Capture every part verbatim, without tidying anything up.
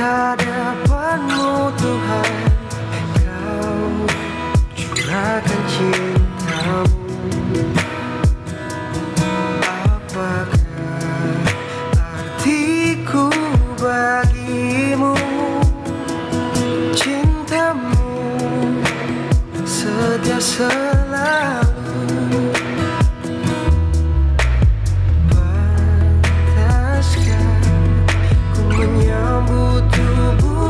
Hadapan-Mu, Tuhan, Kau curahkan cinta-Mu. Apakah artiku bagi-Mu? Cinta-Mu setia selalu. Pantaskah ku menyambut tubuh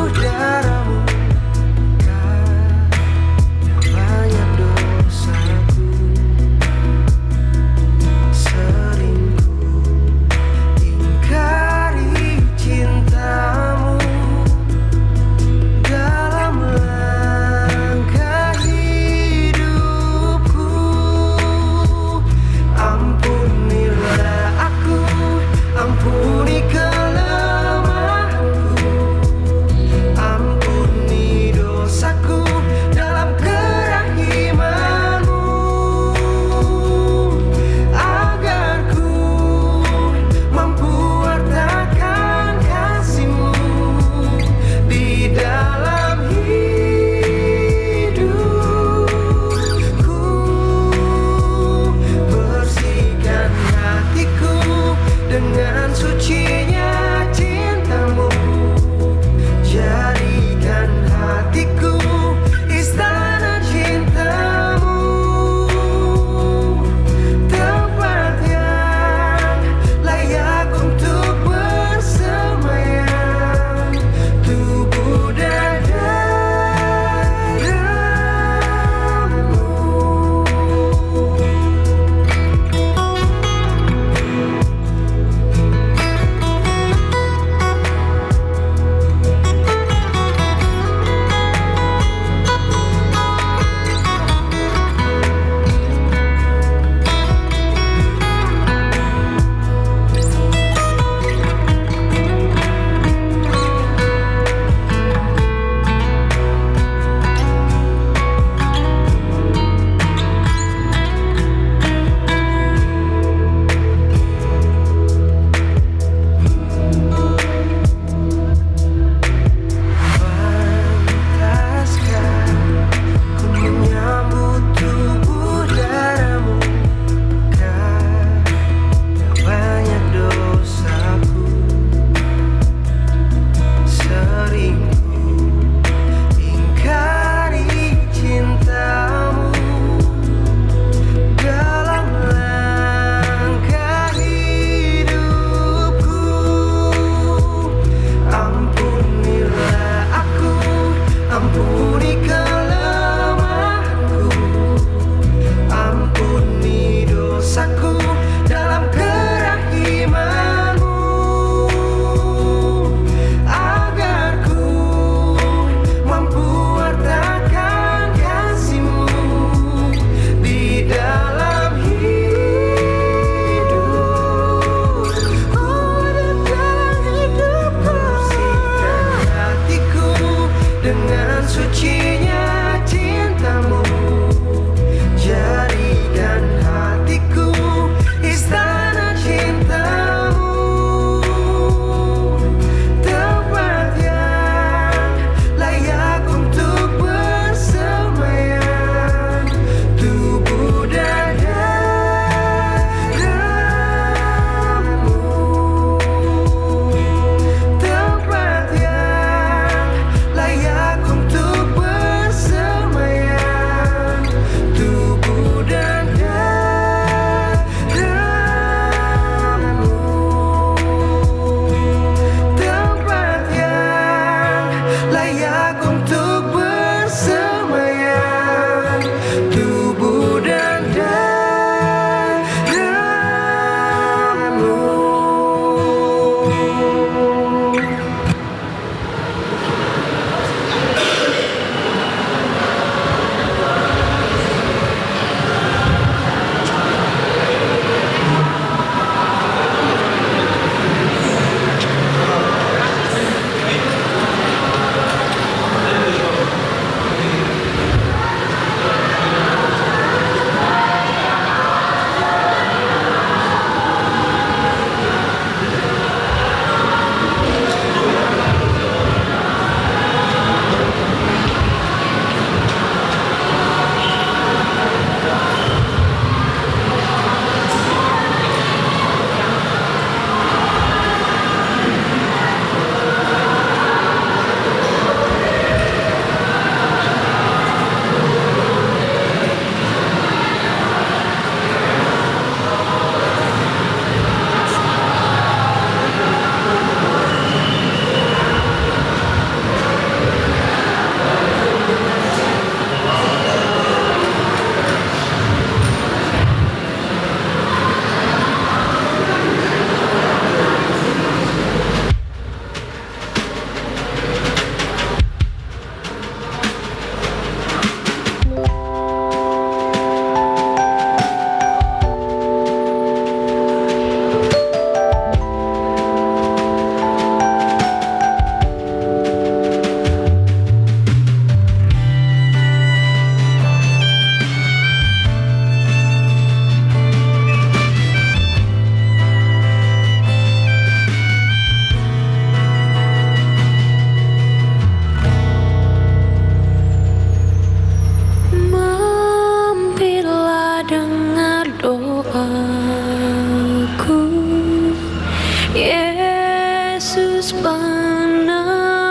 Penebus,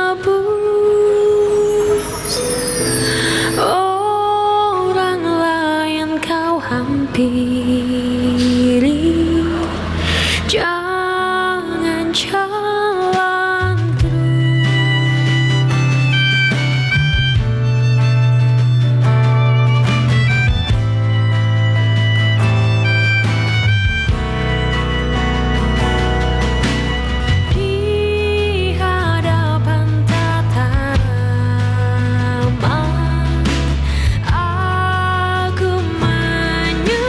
orang lain kau hampiri, jangan jalan terus. Di hadapan tatamu aku menyembah,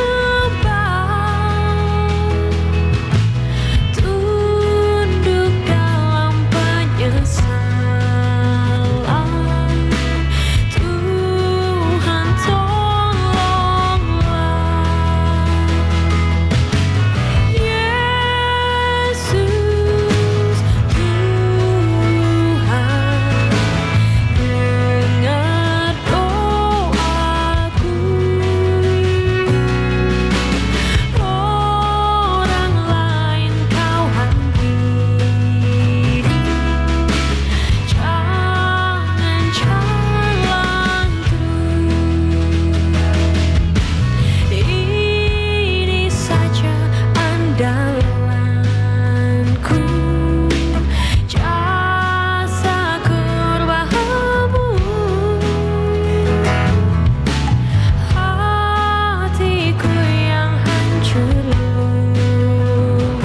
tunduk dalam penyesalan. Tuhan, tolonglah. Yesus, Tuhan, dengar doaku. Orang lain kau hampiri, jangan jalan terus. Ini saja andalanku, jasa kurbamu. Hatiku yang hancur luluh,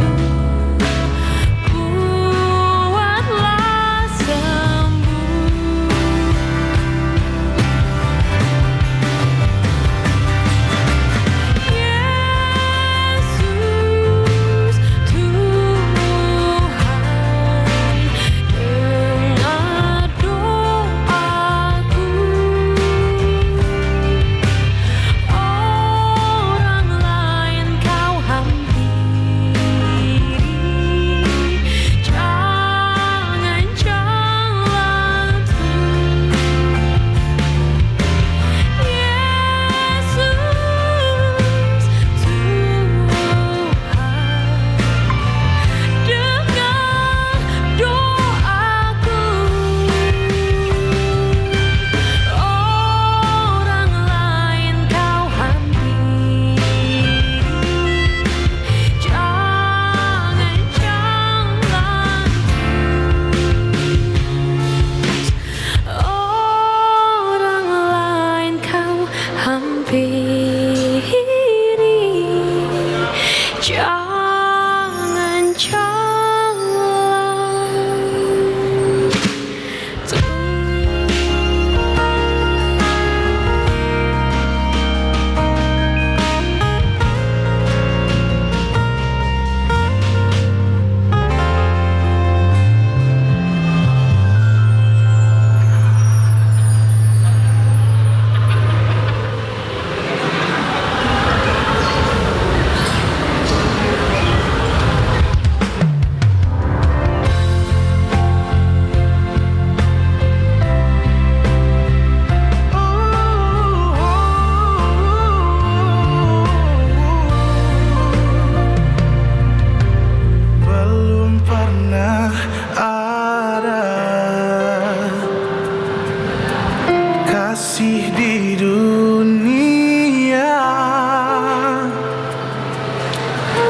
buatlah sembuh. Yesus, Tuhan, dengar doaku. Orang lain kau hampiri, jangan jalan terus. Yesus, Tuhan, dengar doaku. Orang lain kau hampiri, jangan jalan terus. Orang lain kau hampiri, jangan jalan terus. Belum pernah ada kasih di dunia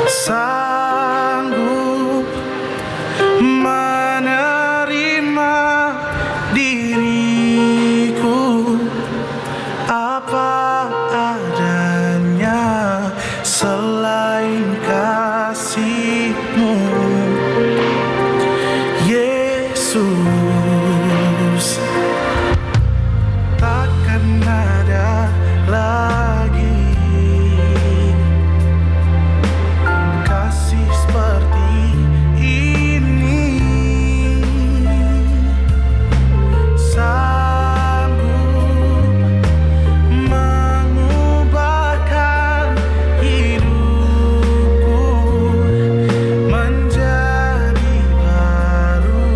sanggup menerima diriku apa adanya. Selain kasih-Mu, Yesus, takkan ada lagi kasih seperti ini. Sanggup mengubahkan hidupku menjadi baru.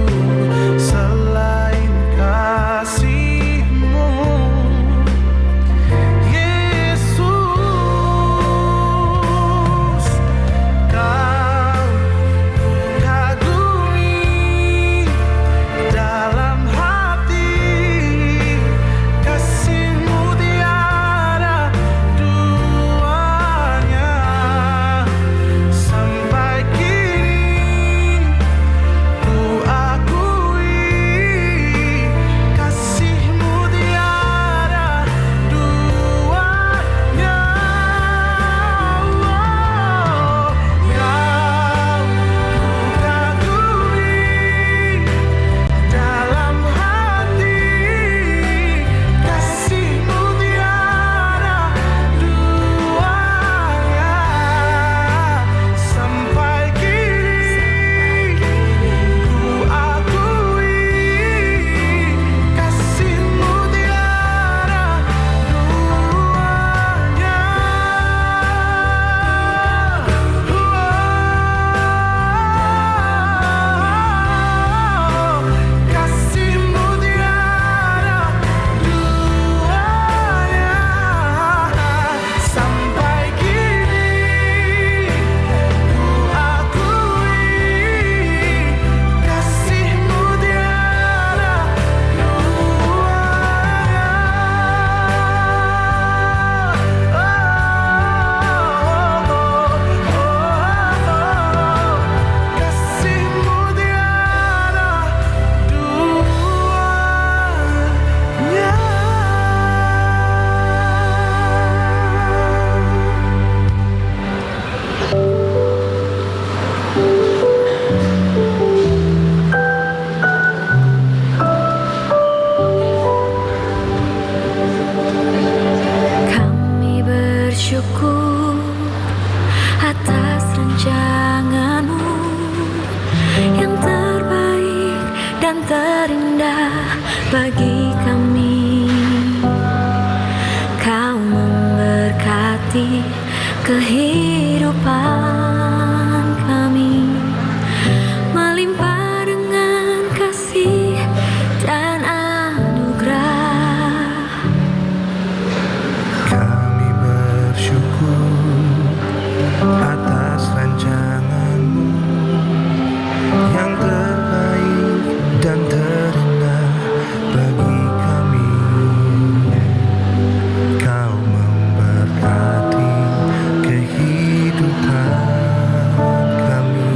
terindah bagi kami. Kau memberkati kehidupan kami, melimpah dengan kasih dan anugerah. Kami bersyukur atas rancangan-Mu yang terbaik dan terindah bagi kami. Kau memberkati kehidupan kami,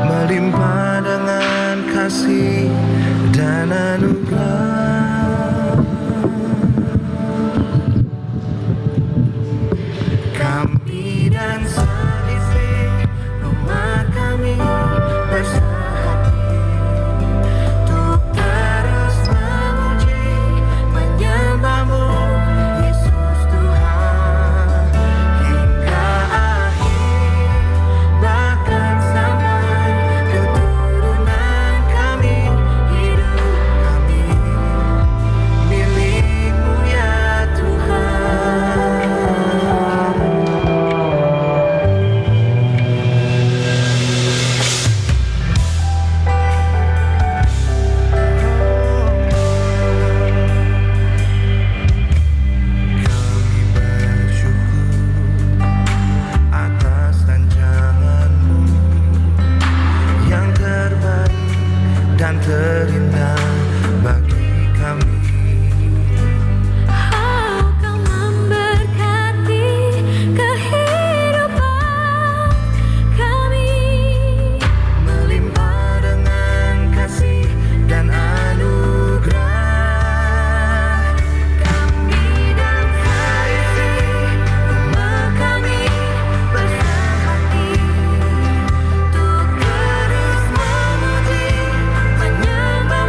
melimpah dengan kasih dan anugerah. Kami dan seisi rumah kami bersehati untuk terus memuji, menyembah-Mu, Yesus Tuhan, hingga akhir, bahkan sampai keturunan kami, hidup kami milik-Mu, ya Tuhan. Kami bersyukur atas rancangan-Mu yang terbaik dan terindah bagi kami. Oh, Kau memberkati kehidupan kami, melimpah dengan kasih dan anugerah. Kami dan seisi rumah kami bersehati untuk terus memuji, menyembah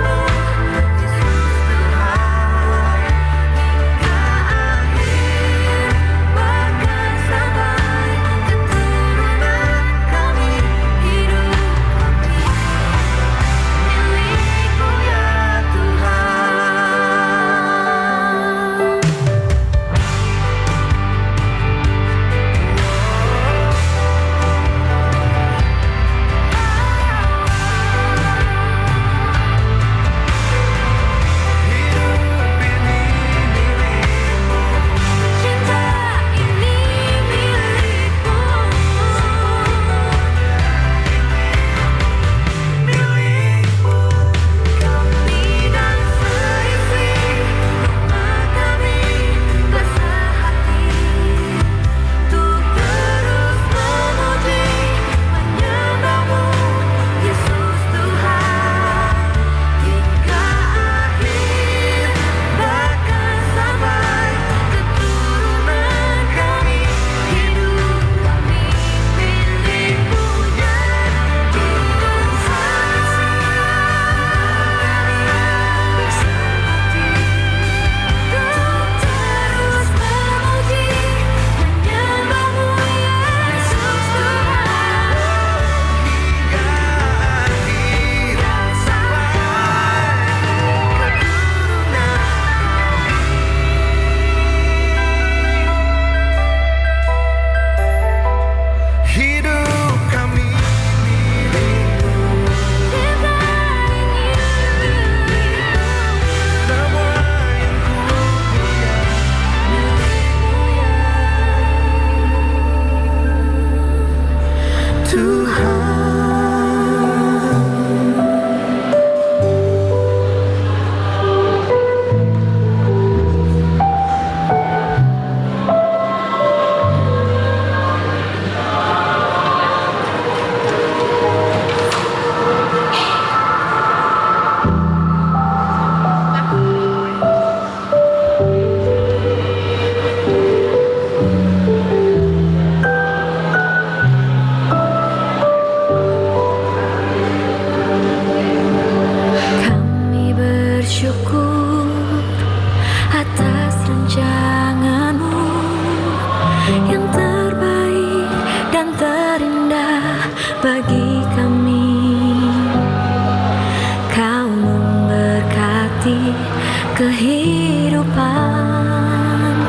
Kehidupan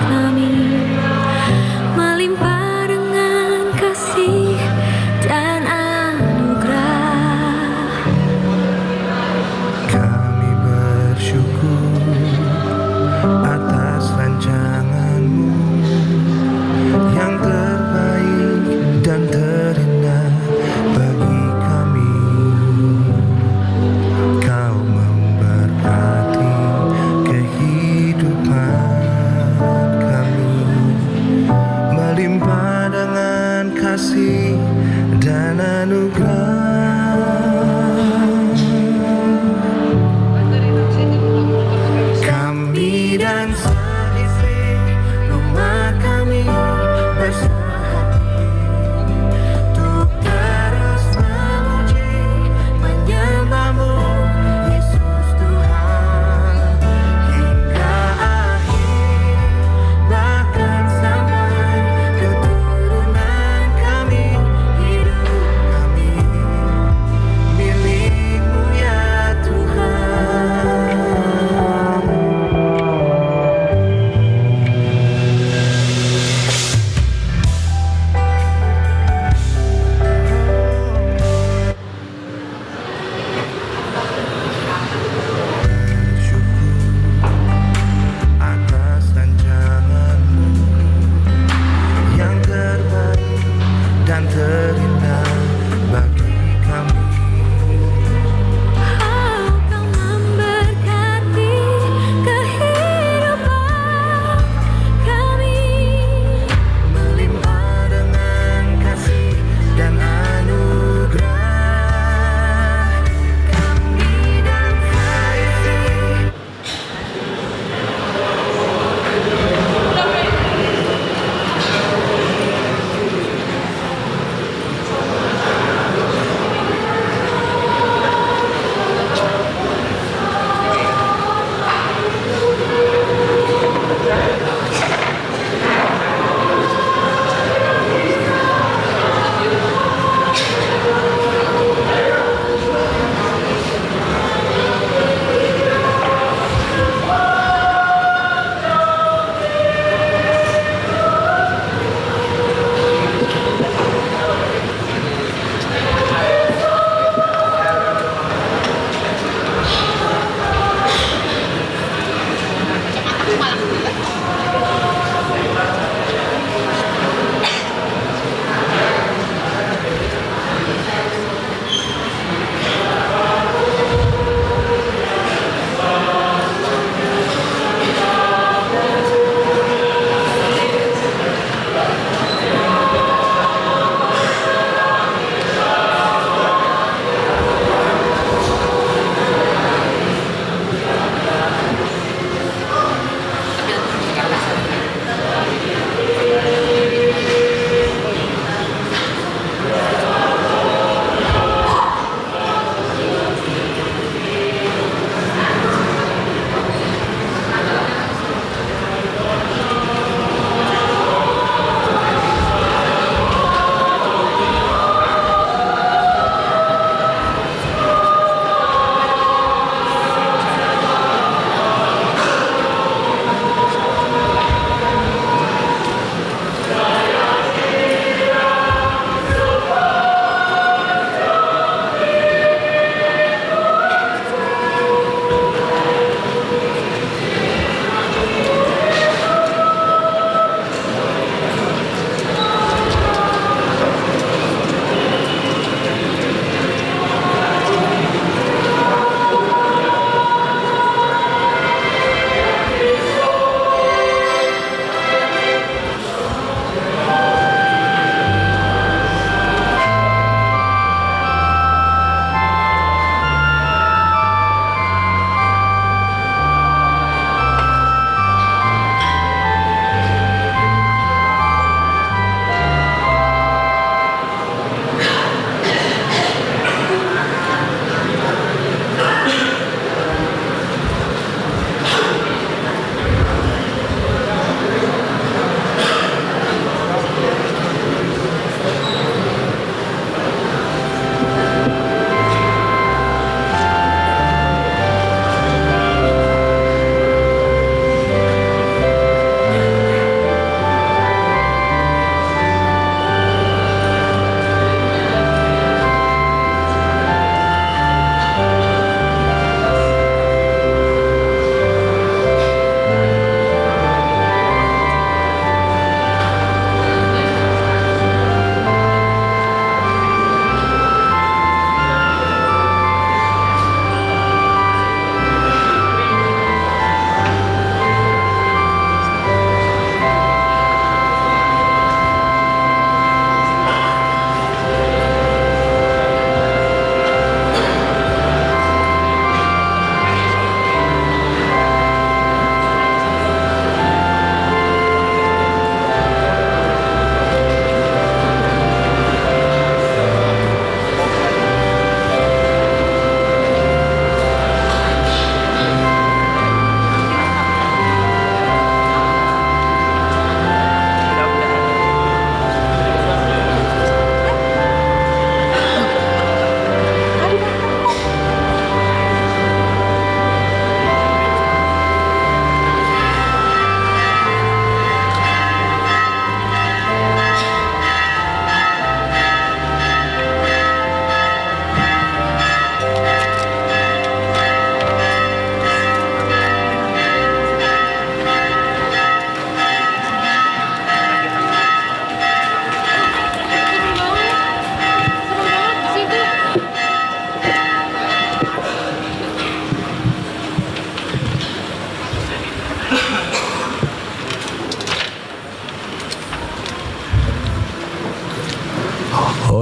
kami melimpah dengan kasih dan anugerah. Kami bersyukur atas rancangan-Mu yang terbaik dan terindah bagi kami. Kau memberkati kehidupan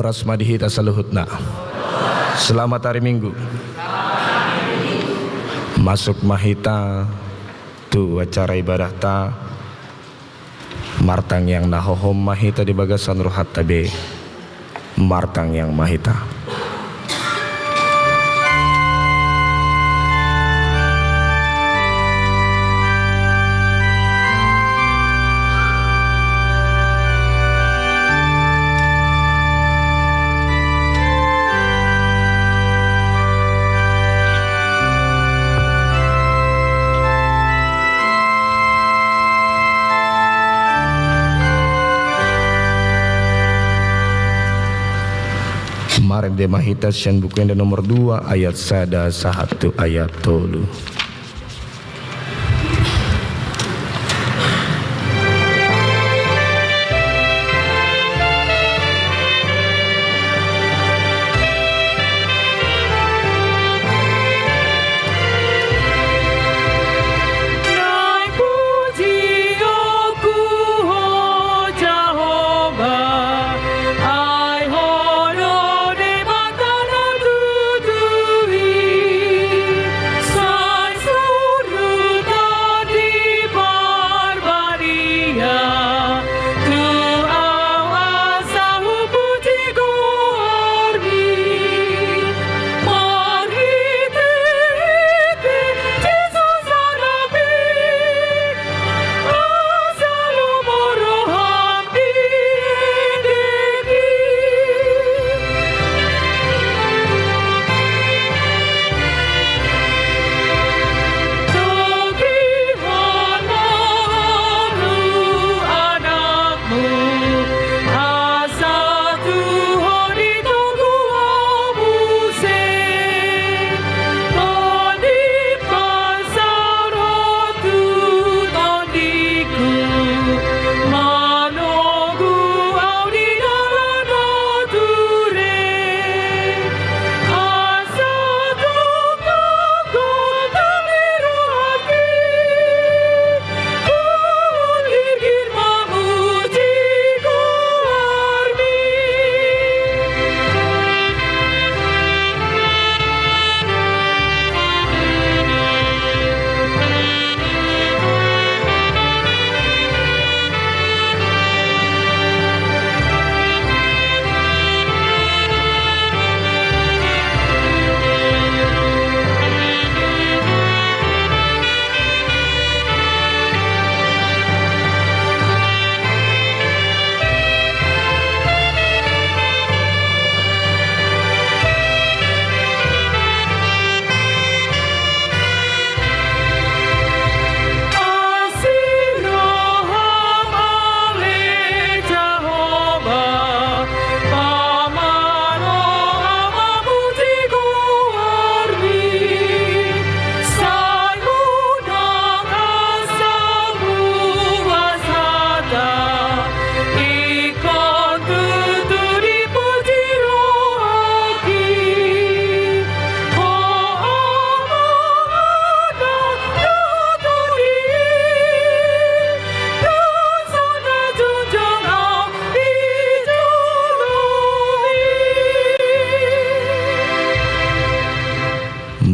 Horas ma di hita saluhutna. Selamat hari Minggu. Masuk ma hita tu acara ibadahta. Martangiang na hohom ma hita di bagasan rohanta be. Martangiang ma hita. Marende ma hita sian Buku Ende nomor dua ayat sada sahat tu ayat tolu.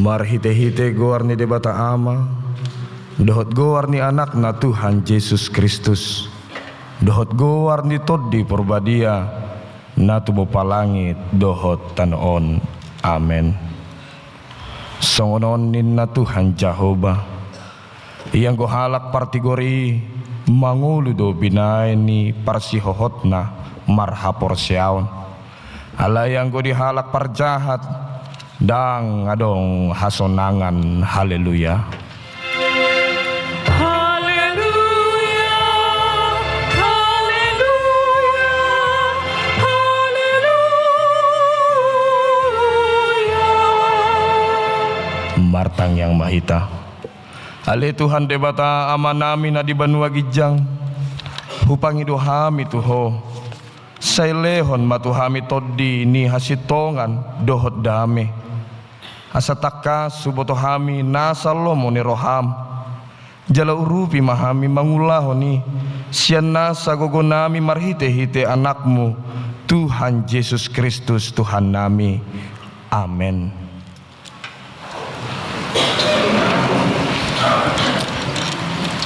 Marhitehite goar ni Debata Ama, dohot goar ni Anakna Tuhan Jesus Kristus, dohot goar ni Tondi Porbadia, na tumompa langit dohot tano on. Amen. Songon on ninna Tuhan Jahowa, ianggo halak partigor i mangolu do binahen ni parsihohotna marhaporseaon. Alai anggo di halak parjahat ndang adong hasonangan. Haleluya. Haleluya, haleluya, haleluya. Martangiang ma hita. Ale Tuhan Debata Amanami na di banua ginjang, hupangido hami tu Ho. Sai lehon ma tu hami tondi ni hasintongan dohot dame, asa tangkas huboto hami nasa lomo ni roham. Jala urupi ma hami mangulahon i sian nasa gogonami marhitehite Anakmu, Tuhan Jesus Kristus, Tuhannami. Amen.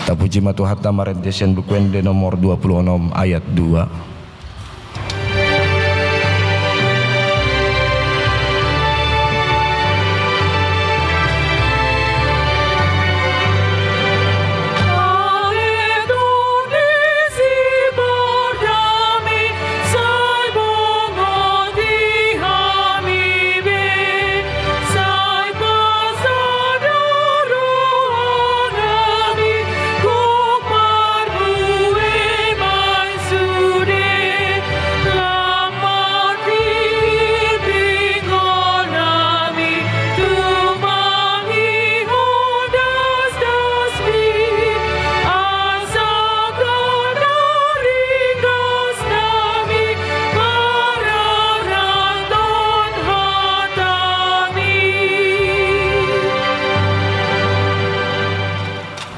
Tapuji ma Tuhanta, marende sian Buku Ende nomor dua puluh enam ayat dua.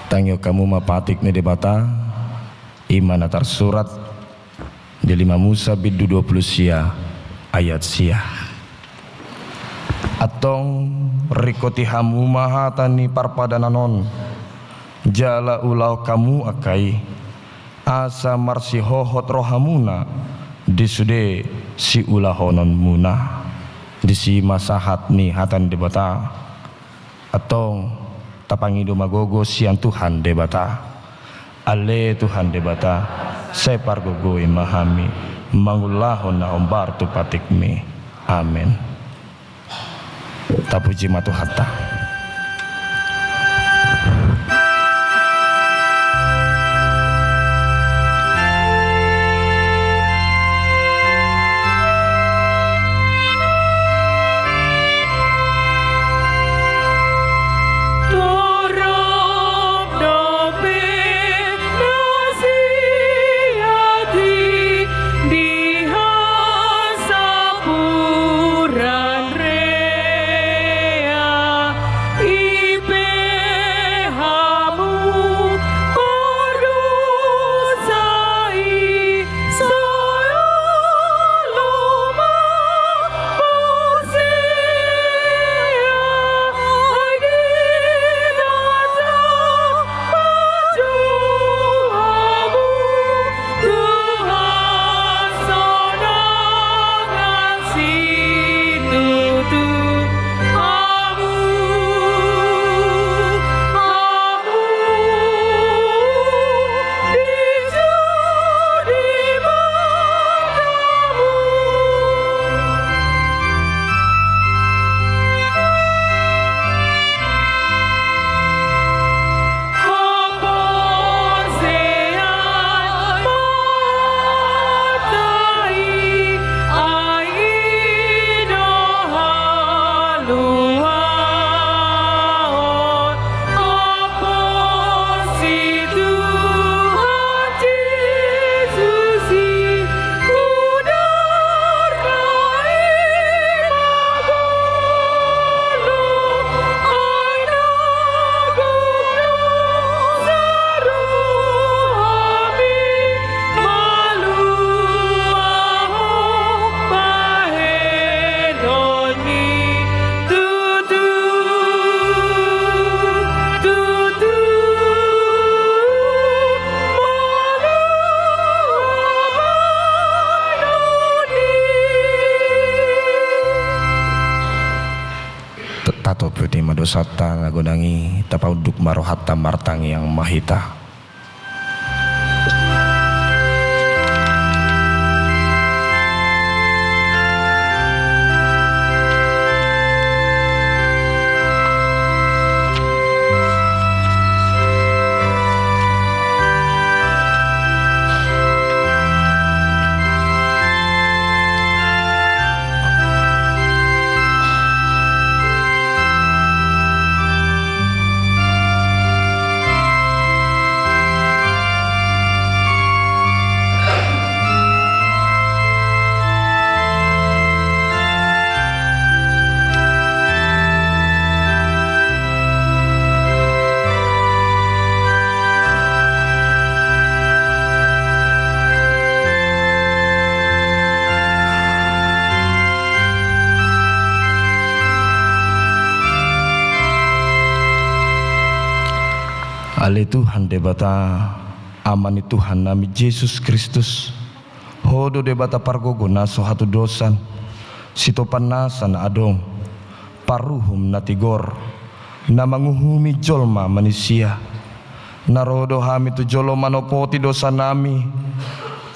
Tangihon hamu ma patik ni Debata, i ma na tarsurat di lima Musa bindu dua puluh sia ayat sia. Antong ringkoti hamu ma hata ni parpadanan on, jala ulahon hamu angka i, asa marsihohot rohamuna di sude siulahononmuna. Disi ma sahat ni hata ni Debata. Antong tapangido ma gogo sian Tuhan Debata. Ale Tuhan Debata, sai pargogoi ma hami mangulahon na hombar tu patikmi. Amen. Tapuji ma Tuhanta. Tatopoti ma dosanta na godang i, tapaunduk ma rohanta, martangiang ma hita. Ale Tuhan Debata, Ama ni Tuhan nami Jesus Kristus, Ho do Debata pargogo na so hatudosan, sitopan nasa na adong, paruhum na tigor, na manguhumi jolma manisia. Na ro do hami tu jolo manopoti dosa nami,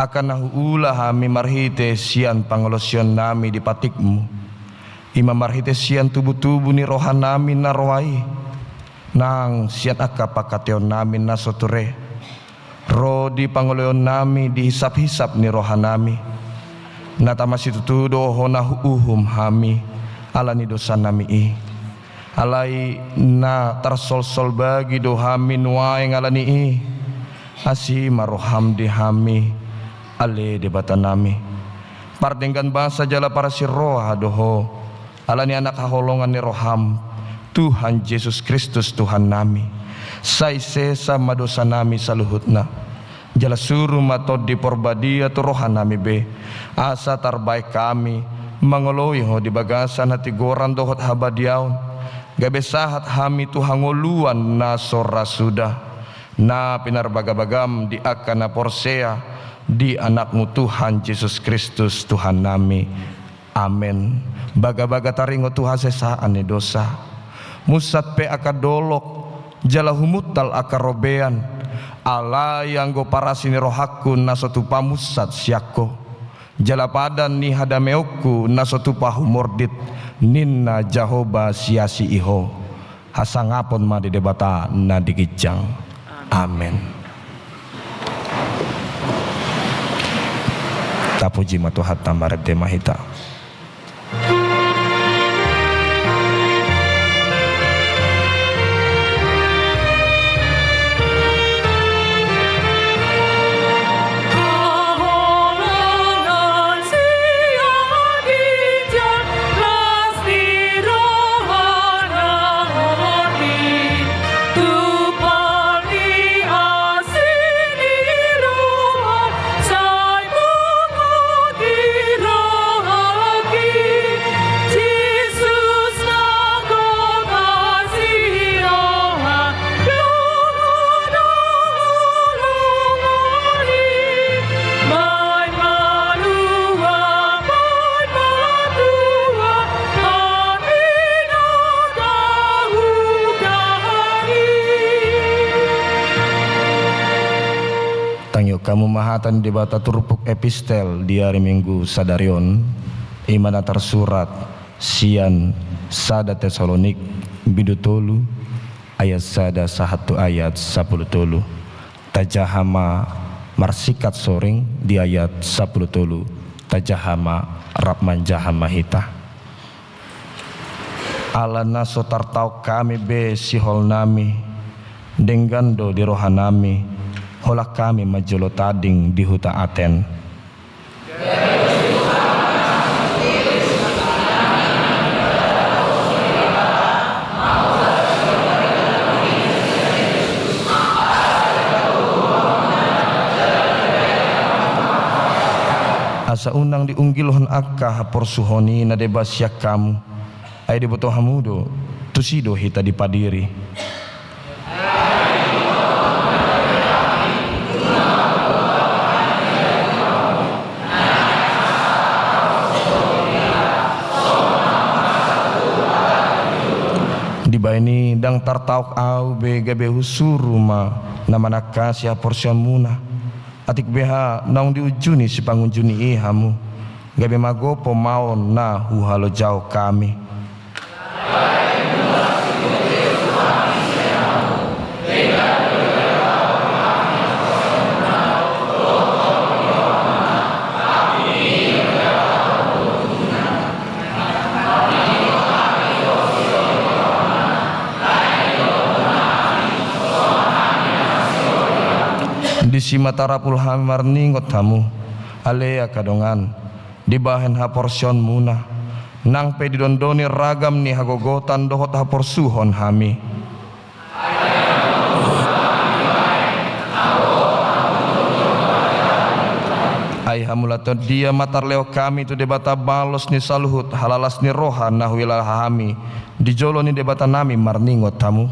angka na huula hami marhite sian pangolosion nami di patikmu. I ma marhite sian tubutubu ni roha nami na roa i, nang sian angka pangkataion nami na so ture. Ro di pangoloion nami di hisaphisap ni roha nami. Na tama situtu do Ho na huuhum hami, ala ni dosa nami i. Alai na tarsolsol bagi do hami nuaeng ala ni i. Asi ma roham di hami, ale Debata nami. Pardenggan basa jala parasi roha do Ho, ala ni Anak haholongan ni roham, Tuhan Jesus Kristus Tuhan nami. Sai sesa ma dosa nami saluhutna. Jala suru ma Tondi Porbadia tu roha nami be, asa tarbaen hami mangoloi Ho di bagasan hatigoran dohot habadiaon, gabe sahat hami tu hangoluan na so ra suda, na pinarbagabagam di angka na porsea di Anakmu Tuhan Jesus Kristus Tuhan nami. Amen. Bagabaga taringot tu hasesaan ni dosa. Munsat pe angka dolok, jala humuntal angka robean, alai anggo parasi ni rohangku na so tupa munsat sian Ho, jala padan ni hadameonku na so tupa humordit, ninna Jahowa siasi i Ho. Hasangapon ma di Debata na di ginjang. Amen. Tapuji ma Tuhanta, marende ma hita. Tangihon hamu ma hata ni Debata turpuk epistel di ari Minggu sadari on, i ma na tarsurat sian sada Tesalonik bindu tolu ayat sada sahat tu ayat sampulu tolu. Tajaha ma marsingkat soring di ayat sampulu tolu. Tajaha ma, rap manjaha ma hita. Ala na so tartaon hami be sihol nami, denggan do di roha nami, holan hami manjalo tading di huta Aten. Asa unang diunggilhon angka haporsuhon i na deba sian hamu, ai diboto hamu do, tusi do hita dipadiri. Dibahen i ndang tartaon ahu be gabe husuru ma na manangkasi haporseaonmuna. Atik beha naung diunjuni sipangunjuni i hamu, gabe magopo ma on na huhalojaon hami. Disi ma tarapul hami marningot hamu, ale angka dongan, dibahen haporseaonmuna, nang pe didondoni ragam ni hagogotan dohot haporsuhon hami. Ai hamu laho dia ma tarlehon hami tu Debata balos ni saluhut halalas ni roha na huhilala hami di jolo ni Debata nami marningot hamu.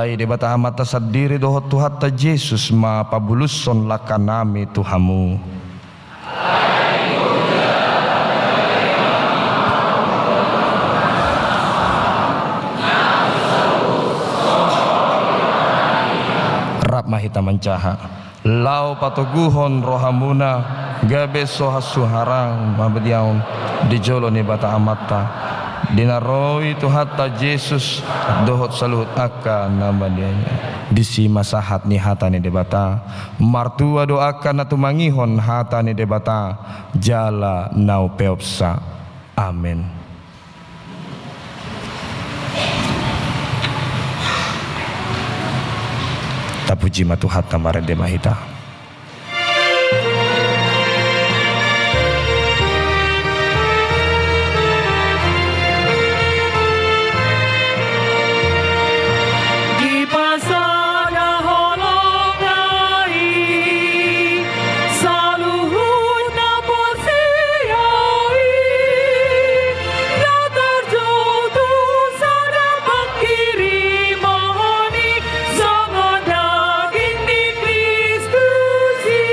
Ai Debata Amanta sandiri dohot Tuhanta Jesus ma pabulushon langkanami tu hamu. Rap ma hita manjaha. Laho patoguhon rohamuna, gabe so hasuharang mabadiaon di jolo ni Debata Amanta, di na ro i Tuhanta Jesus dohot saluhut angka na badia i. Disi ma sahat ni hata ni Debata. Martua do angka na tumangihon hata ni Debata jala na umpeopsa. Amen. Tapuji ma Tuhanta, marende ma hita. Dipasada holongna i, saluhut na porsea i, na tarjou tu sada panghirimon i, songon daging ni Kristus i.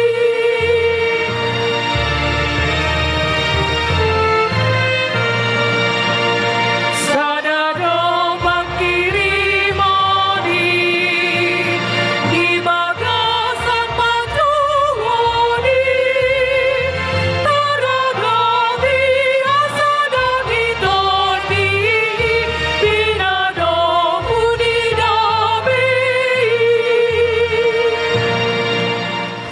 Sada do panghirimon i, di bagasan panjouon i, tarragam di hasada ni Tondi i, pinadomu ni dame i.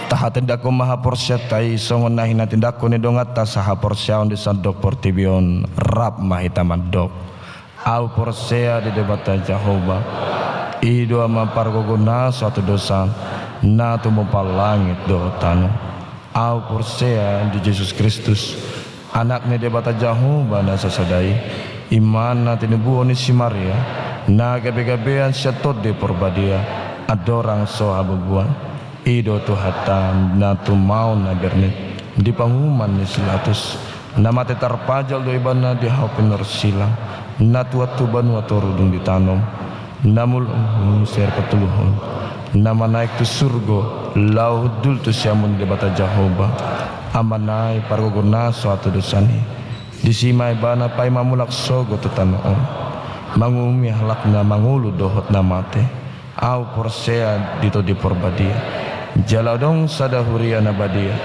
Tahatindanghon ma haporseaonta i songon na hinatindanghon ni donganta sahaporseaon di sandok portibi on. Rap ma hita mandok. Ahu porsea di Debata Jahowa, i do Ama pargogo na so hatudosan, na tumompa langit dohot tano. Ahu porsea di Jesus Kristus, Anak ni Debata Jahowa na sasada i, i ma na tinubuhon ni si Maria, na gabegabean sian Tondi Porbadia, andorang so habubuan. I do Tuhanta na tumaon na bernit di panguhuman ni si Pilatus, na mate tarpajal do ibana di hau pinarsilang, na tuat tu banua toru dung ditanom, na mulak muse patoluhon, na manaek tu surgo, laho hundul tu siamun ni Debata Jahowa, Amana i pargogo na so hatudosan i. Disi ma ibana paima mulak sogot tu tano on, manguhumi halak na mangolu dohot na mate. Ahu porsea di Tondi Porbadia. Jala adong sada huria na badia,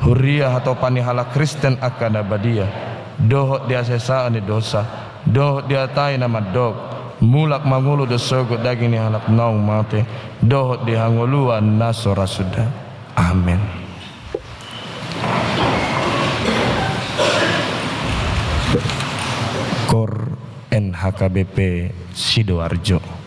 huria hatopan ni halak Kristen angka na badia, dohot di hasesaan ni dosa, dohot di hata i na mandok, mulak mangolu do sogot daging ni halak naung mate, dohot di hangoluan na so ra suda. Amen. Kor N H K B P Sidoarjo.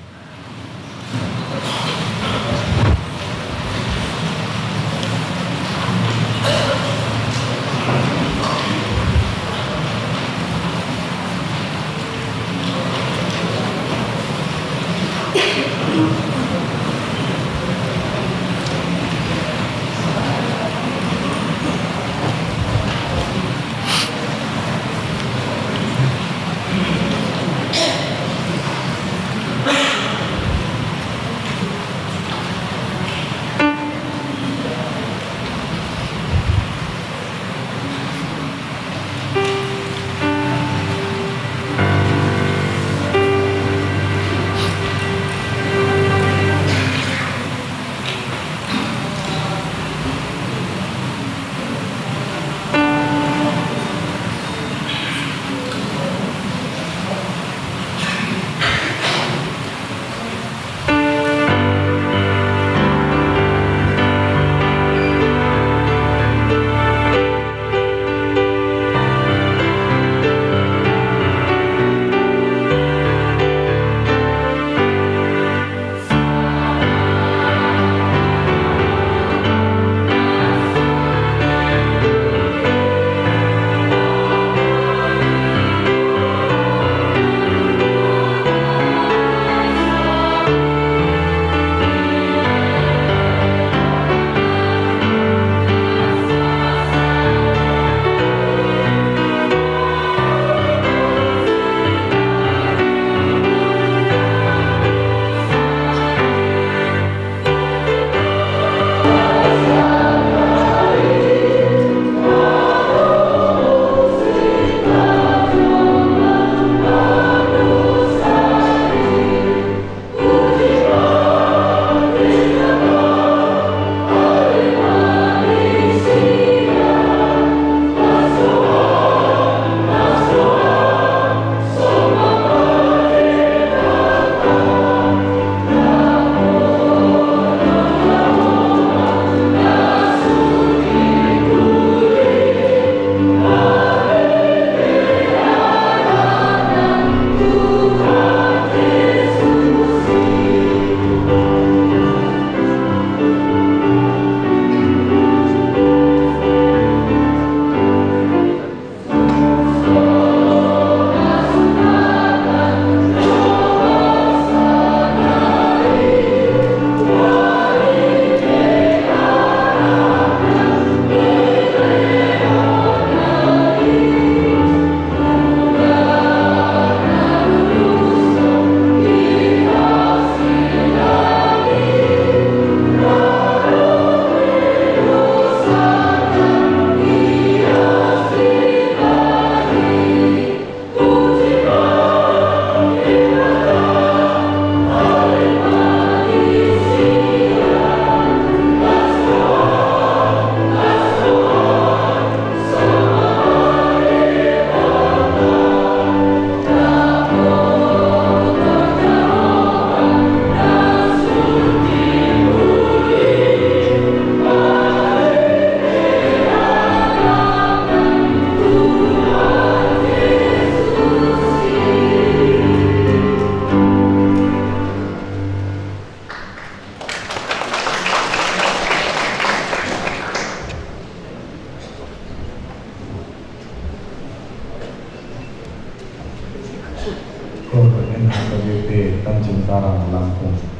Sekarang Lampung.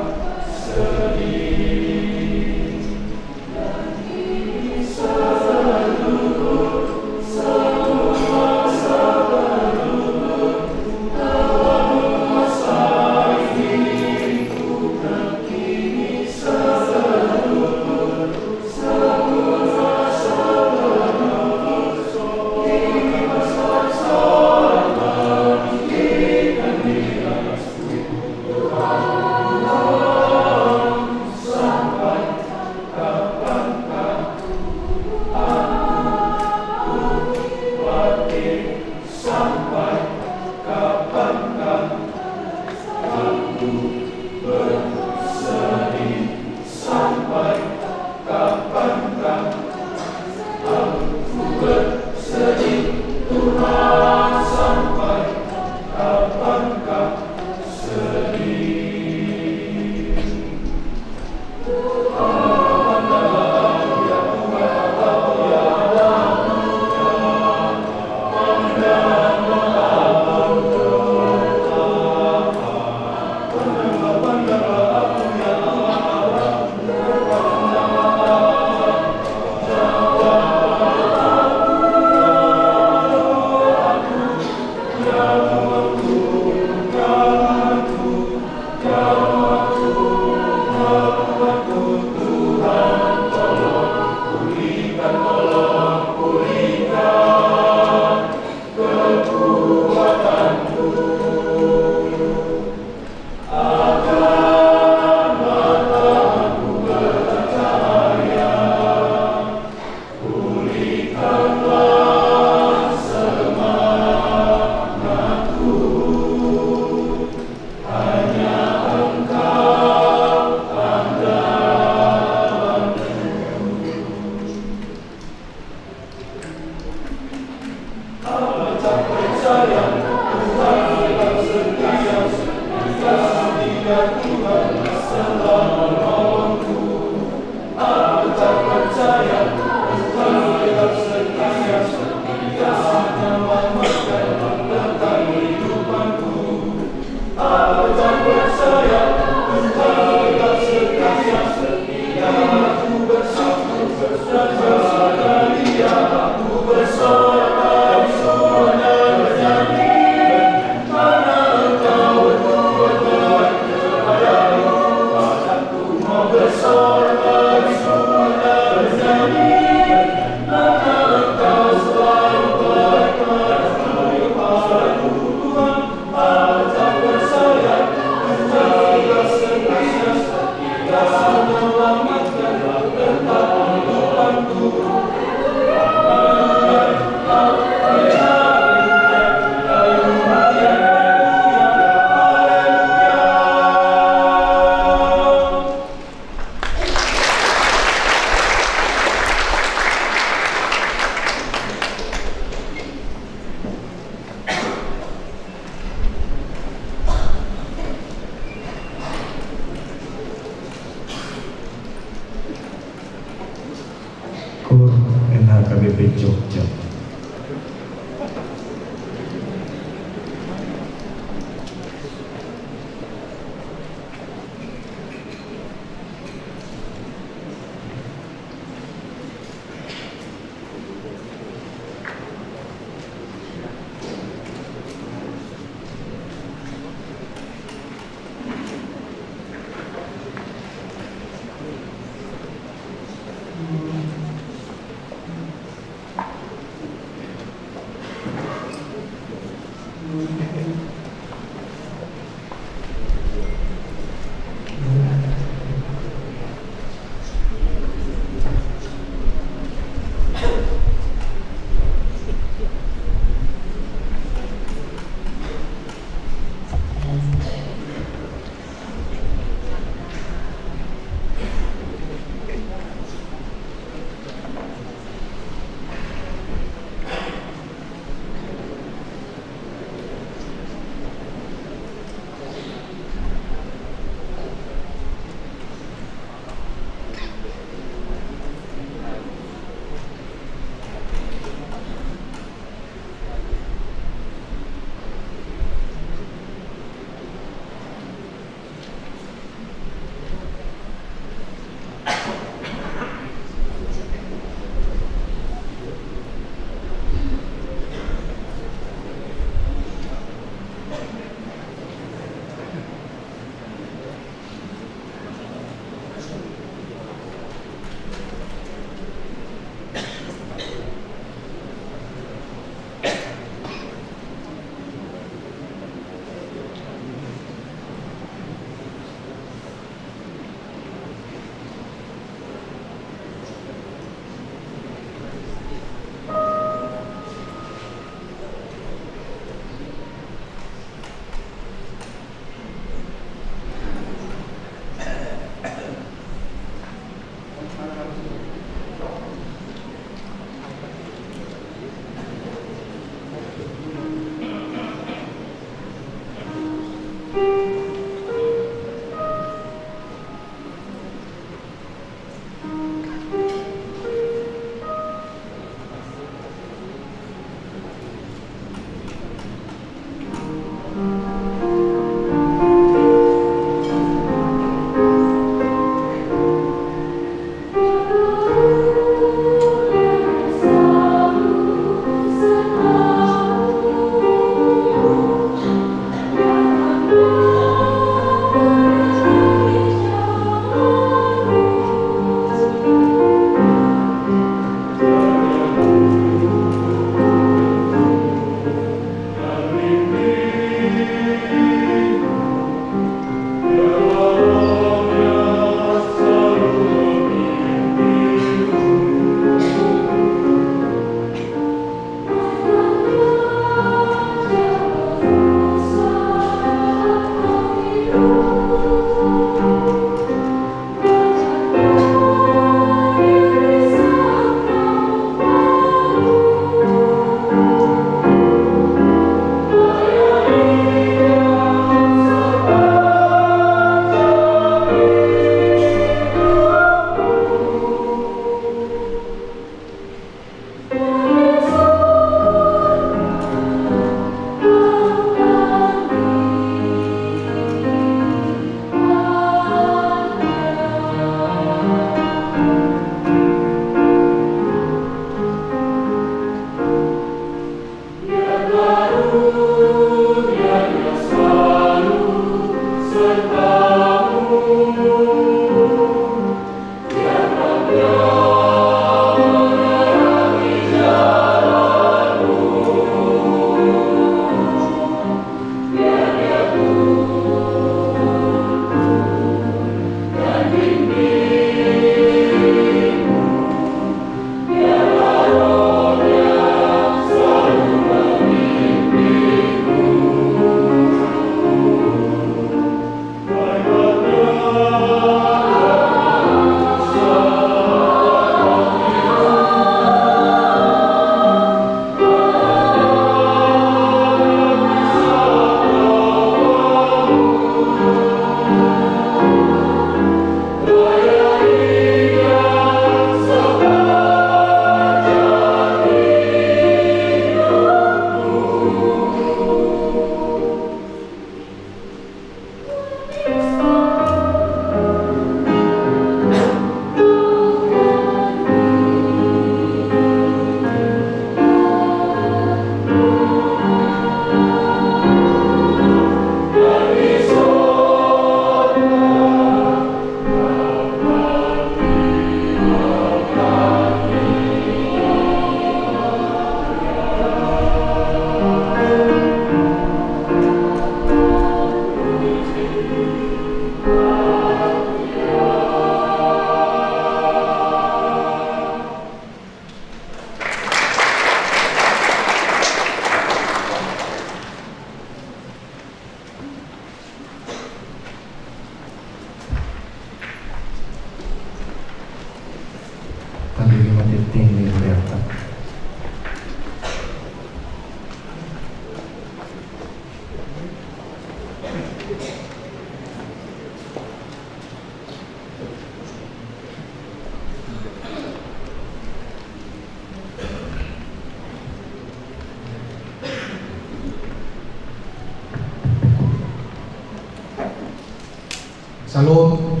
Shalom.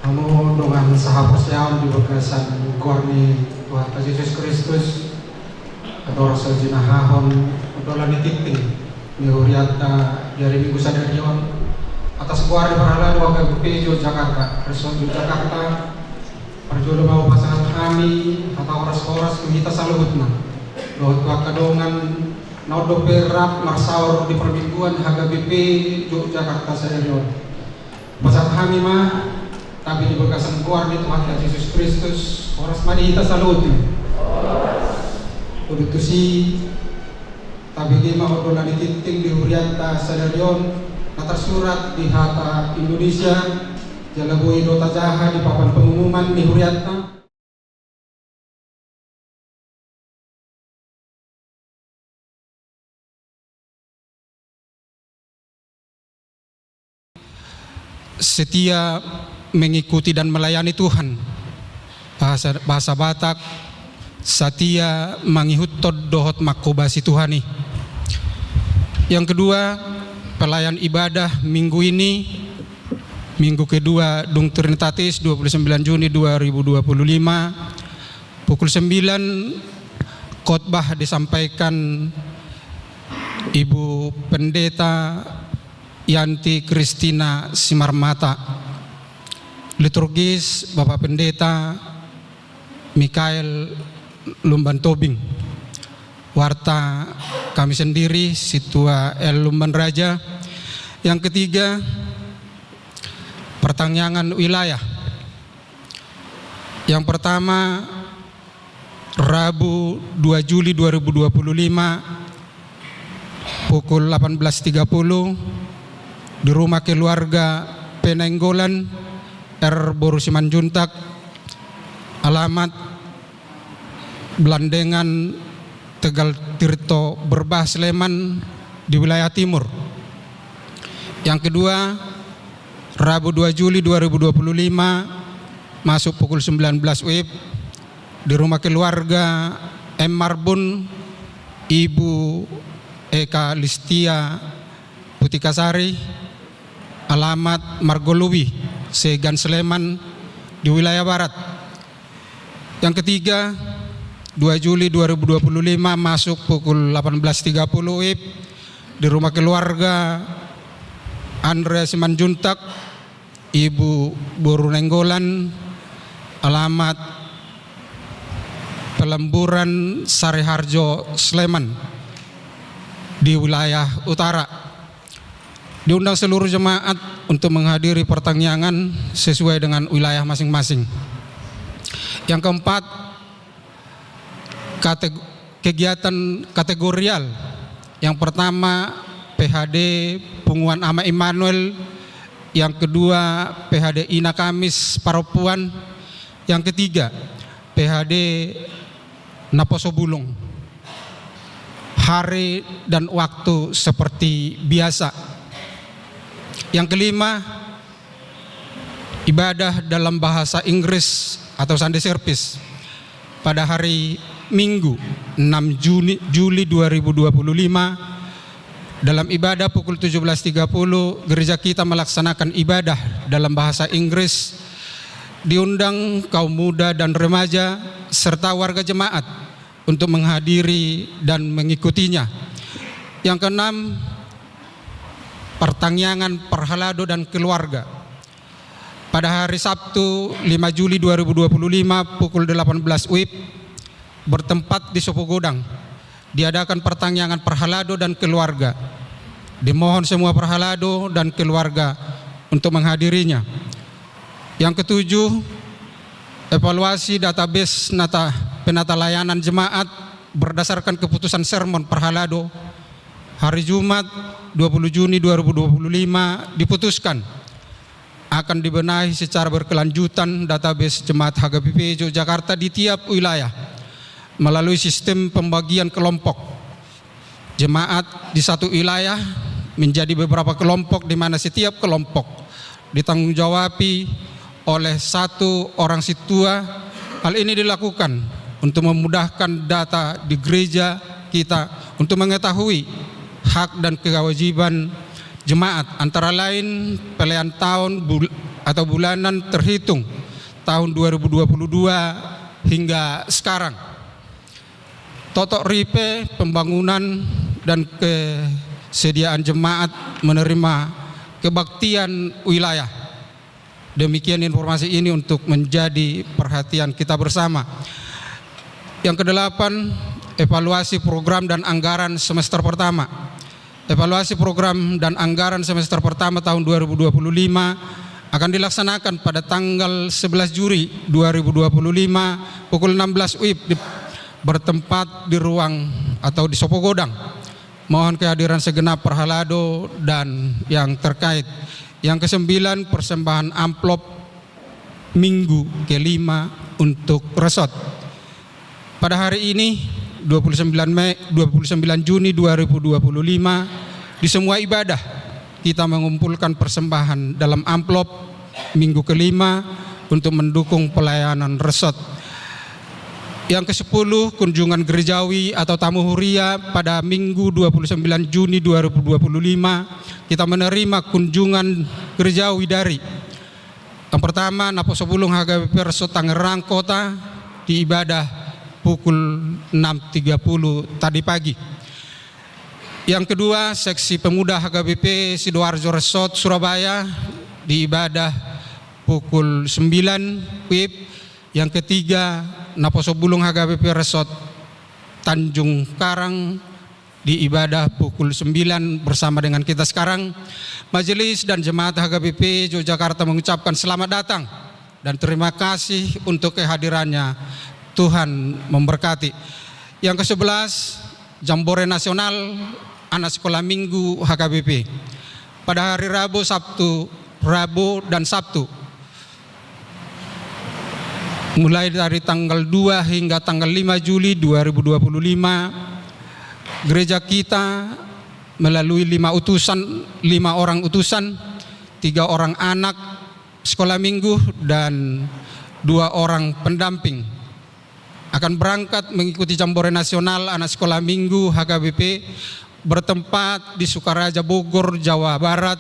Hamu dongan sahaporseaon di bagasan goar ni Tuhanta Jesus Kristus, andorang so jinahahon dolan ni tingting ni hurianta di ari Minggu sadari on, atas goar ni parhalado H K B P Yogyakarta, Resort Yogyakarta, parjolo ma hupasahat hami hata horas-horas tu hita saluhutna dohot tu angka dongan na on dope rap marsaor di parmingguan H K B P Yogyakarta sadari on. Hupasahat hami ma, tapi di bagasan goar ni Tuhanta Jesus Kristus, horas ma di hita saluhutna. Udut tusi, tabege ma dolan ni tingting di hurianta sadari on, na tarsurat di hata Indonesia, jala boi do tajaha di papan pengumuman ni hurianta. Setia mengikuti dan melayani Tuhan. Bahasa, bahasa Batak, satia mangihuthon dohot manghobasi Tuhan i. Yang kedua, pelayan ibadah minggu ini, minggu kedua dung Trinitatis, dua puluh sembilan Juni dua ribu dua puluh lima, pukul sembilan, khotbah disampaikan Ibu Pendeta Yanti Kristina Simarmata. Liturgis, Bapak Pendeta Mikael Lumban Tobing. Warta, kami sendiri, Sintua L Lumban Raja. Yang ketiga, pertangiangan wilayah. Yang pertama, Rabu dua Juli dua ribu dua puluh lima, pukul delapan belas tiga puluh, di rumah keluarga P Nainggolan, R boru Simanjuntak, alamat Belandengan, Tegal Tirto, Berbah, Sleman, di wilayah timur. Yang kedua, Rabu dua Juli dua ribu dua puluh lima, masuk pukul sembilan belas W I B, di rumah keluarga M Marbun, Ibu Eka Listia Putikasari, alamat Margolui, Segan, Sleman, di wilayah barat. Yang ketiga, dua Juli dua ribu dua puluh lima, masuk pukul delapan belas tiga puluh W I B, di rumah keluarga Andrea Simanjuntak, Ibu boru Nainggolan, alamat Pelemburan, Sariharjo, Sleman, di wilayah utara. Diundang seluruh jemaat untuk menghadiri pertangiangan sesuai dengan wilayah masing-masing. Yang keempat, kateg-, kegiatan kategorial. Yang pertama, P H D Punguan Ama Immanuel. Yang kedua, P H D Ina Kamis Parompuan. Yang ketiga, P H D Naposo Bulung. Hari dan waktu seperti biasa. Yang kelima, ibadah dalam bahasa Inggris atau Sunday service pada hari Minggu, enam Juni, Juli dua ribu dua puluh lima, dalam ibadah pukul tujuh belas tiga puluh, gereja kita melaksanakan ibadah dalam bahasa Inggris. Diundang kaum muda dan remaja serta warga jemaat untuk menghadiri dan mengikutinya. Yang keenam, pertangiangan parhalado dan keluarga. Pada hari Sabtu, lima Juli dua ribu dua puluh lima, pukul delapan belas W I B, bertempat di Sopogodang, diadakan pertangiangan parhalado dan keluarga. Dimohon semua parhalado dan keluarga untuk menghadirinya. Yang ketujuh, evaluasi database nata, penata layanan jemaat berdasarkan keputusan sermon parhalado hari Jumat, dua puluh Juni dua ribu dua puluh lima, diputuskan akan dibenahi secara berkelanjutan database jemaat H K B P Yogyakarta di tiap wilayah melalui sistem pembagian kelompok jemaat di satu wilayah menjadi beberapa kelompok, di mana setiap kelompok ditanggung jawabi oleh satu orang sintua. Hal ini dilakukan untuk memudahkan data di gereja kita untuk mengetahui hak dan kewajiban jemaat, antara lain pelayan tahun bul-, atau bulanan terhitung tahun dua ribu dua puluh dua hingga sekarang. Totok ripe pembangunan dan kesediaan jemaat menerima kebaktian wilayah. Demikian informasi ini untuk menjadi perhatian kita bersama. Yang kedelapan, evaluasi program dan anggaran semester pertama. Evaluasi program dan anggaran semester pertama tahun dua ribu dua puluh lima akan dilaksanakan pada tanggal sebelas Juli dua ribu dua puluh lima pukul enam belas W I B di, bertempat di ruang atau di Sopo Godang. Mohon kehadiran segenap parhalado dan yang terkait. Yang kesembilan, persembahan amplop minggu kelima untuk resort. Pada hari ini, dua puluh sembilan Mei, dua puluh sembilan Juni dua ribu dua puluh lima, di semua ibadah kita mengumpulkan persembahan dalam amplop minggu kelima untuk mendukung pelayanan resort. Yang kesepuluh, kunjungan gerejawi atau tamu huria pada Minggu dua puluh sembilan Juni dua ribu dua puluh lima, kita menerima kunjungan gerejawi dari, yang pertama, Naposobulung H K B P Resort Tangerang Kota di ibadah pukul enam tiga puluh tadi pagi. Yang kedua, seksi pemuda H K B P Sidoarjo Resort Surabaya di ibadah pukul sembilan W I B. Yang ketiga, Naposobulung H K B P Resort Tanjung Karang di ibadah pukul sembilan bersama dengan kita sekarang. Majelis dan jemaat H K B P Yogyakarta mengucapkan selamat datang dan terima kasih untuk kehadirannya. Tuhan memberkati. Yang kesebelas, Jambore Nasional Anak Sekolah Minggu H K B P. Pada hari Rabu, Sabtu, Rabu dan Sabtu, mulai dari tanggal dua hingga tanggal lima Juli dua ribu dua puluh lima, gereja kita melalui lima utusan, lima orang utusan, tiga orang anak sekolah minggu dan dua orang pendamping, akan berangkat mengikuti Jambore Nasional Anak Sekolah Minggu H K B P bertempat di Sukaraja, Bogor, Jawa Barat.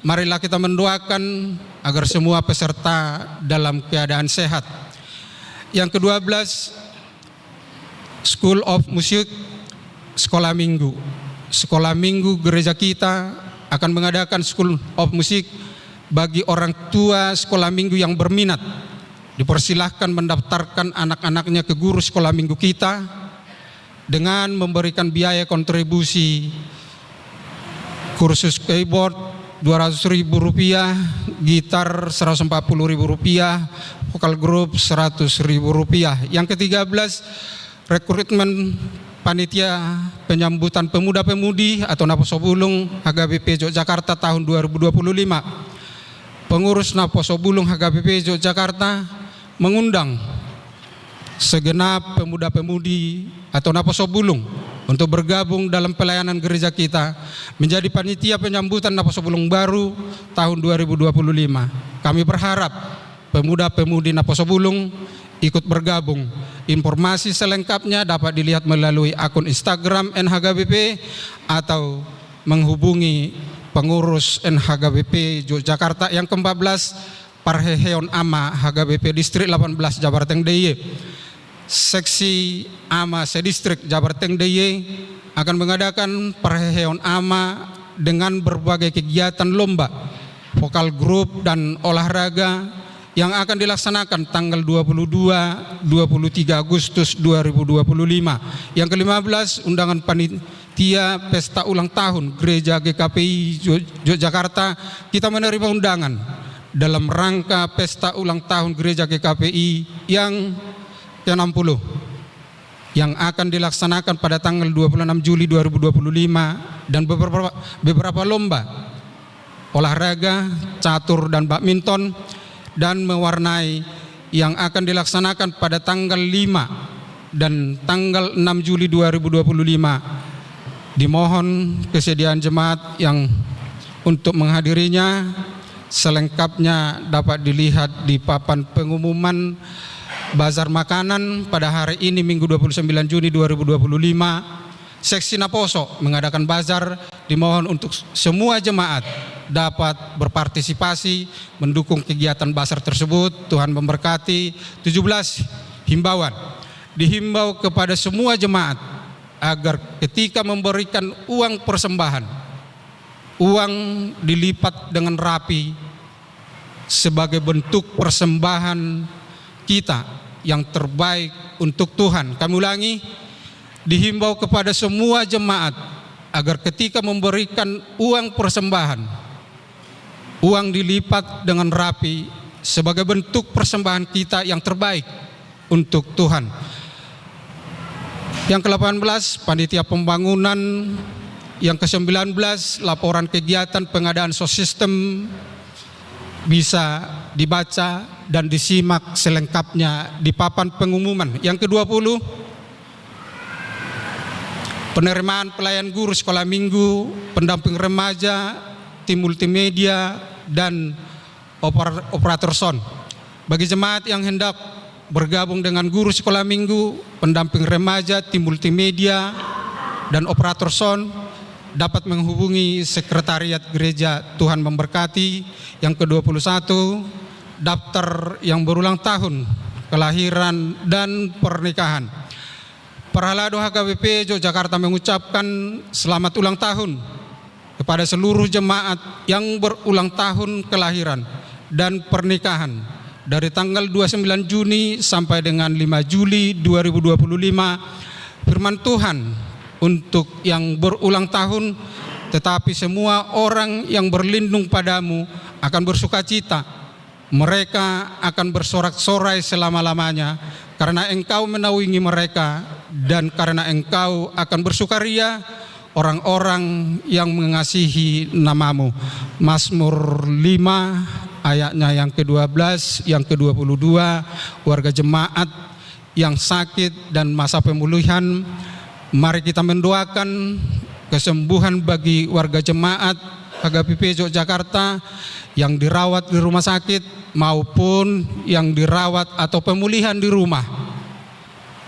Marilah kita mendoakan agar semua peserta dalam keadaan sehat. Yang kedua belas, School of Music, sekolah minggu. Sekolah minggu gereja kita akan mengadakan School of Music bagi orang tua sekolah minggu yang berminat. Dipersilahkan mendaftarkan anak-anaknya ke guru sekolah minggu kita dengan memberikan biaya kontribusi kursus keyboard dua ratus ribu rupiah, gitar seratus empat puluh ribu rupiah, vokal grup seratus ribu rupiah. Yang ketiga belas, rekrutmen panitia penyambutan pemuda-pemudi atau Naposobulung H K B P Yogyakarta tahun dua ribu dua puluh lima. Pengurus Naposobulung H K B P Yogyakarta mengundang segenap pemuda-pemudi atau Naposobulung untuk bergabung dalam pelayanan gereja kita, menjadi panitia penyambutan Naposobulung baru tahun dua ribu dua puluh lima. Kami berharap pemuda-pemudi Naposobulung ikut bergabung. Informasi selengkapnya dapat dilihat melalui akun Instagram N H K B P atau menghubungi pengurus N H K B P Yogyakarta. Yang keempat belas, Parheheon Ama H K B P Distrik delapan belas Jabarteng D I Y. Seksi Ama se-Distrik Jabarteng D I Y akan mengadakan Parheheon Ama dengan berbagai kegiatan lomba, vokal grup, dan olahraga yang akan dilaksanakan tanggal dua puluh dua, dua puluh tiga Agustus dua ribu dua puluh lima. Yang kelima belas, undangan panitia pesta ulang tahun Gereja G K P I Jo-, Yogyakarta. Kita menerima undangan dalam rangka pesta ulang tahun Gereja G K P I yang keenam puluh, yang akan dilaksanakan pada tanggal dua puluh enam Juli dua ribu dua puluh lima, dan beberapa, beberapa lomba olahraga, catur, dan badminton, dan mewarnai, yang akan dilaksanakan pada tanggal lima dan tanggal enam Juli dua ribu dua puluh lima. Dimohon kesediaan jemaat yang untuk menghadirinya. Selengkapnya dapat dilihat di papan pengumuman bazar makanan pada hari ini, Minggu dua puluh sembilan Juni dua ribu dua puluh lima. Seksi Naposo mengadakan bazar dimohon untuk semua jemaat dapat berpartisipasi mendukung kegiatan bazar tersebut. Tuhan memberkati. Tujuh belas, himbauan. Dihimbau kepada semua jemaat agar ketika memberikan uang persembahan, uang dilipat dengan rapi sebagai bentuk persembahan kita yang terbaik untuk Tuhan. Kami ulangi, dihimbau kepada semua jemaat agar ketika memberikan uang persembahan, uang dilipat dengan rapi sebagai bentuk persembahan kita yang terbaik untuk Tuhan. Yang kedelapan belas, panitia pembangunan. Yang kesembilan belas, laporan kegiatan pengadaan sound system bisa dibaca dan disimak selengkapnya di papan pengumuman. Yang kedua puluh, penerimaan pelayan guru sekolah minggu, pendamping remaja, tim multimedia, dan oper-, operator sound. Bagi jemaat yang hendak bergabung dengan guru sekolah minggu, pendamping remaja, tim multimedia, dan operator sound, dapat menghubungi Sekretariat Gereja. Tuhan memberkati. Yang kedua puluh satu, daftar yang berulang tahun, kelahiran, dan pernikahan. Parhalado H K B P Jogjakarta mengucapkan selamat ulang tahun kepada seluruh jemaat yang berulang tahun kelahiran dan pernikahan dari tanggal dua puluh sembilan Juni sampai dengan lima Juli dua ribu dua puluh lima. Firman Tuhan untuk yang berulang tahun, tetapi semua orang yang berlindung padamu akan bersukacita. Mereka akan bersorak-sorai selama-lamanya, karena Engkau menaungi mereka, dan karena Engkau akan bersukaria orang-orang yang mengasihi nama-Mu. Mazmur lima, ayatnya yang kedua belas, yang kedua puluh dua, warga jemaat yang sakit dan masa pemulihan. Mari kita mendoakan kesembuhan bagi warga jemaat H K B P Jogjakarta yang dirawat di rumah sakit maupun yang dirawat atau pemulihan di rumah.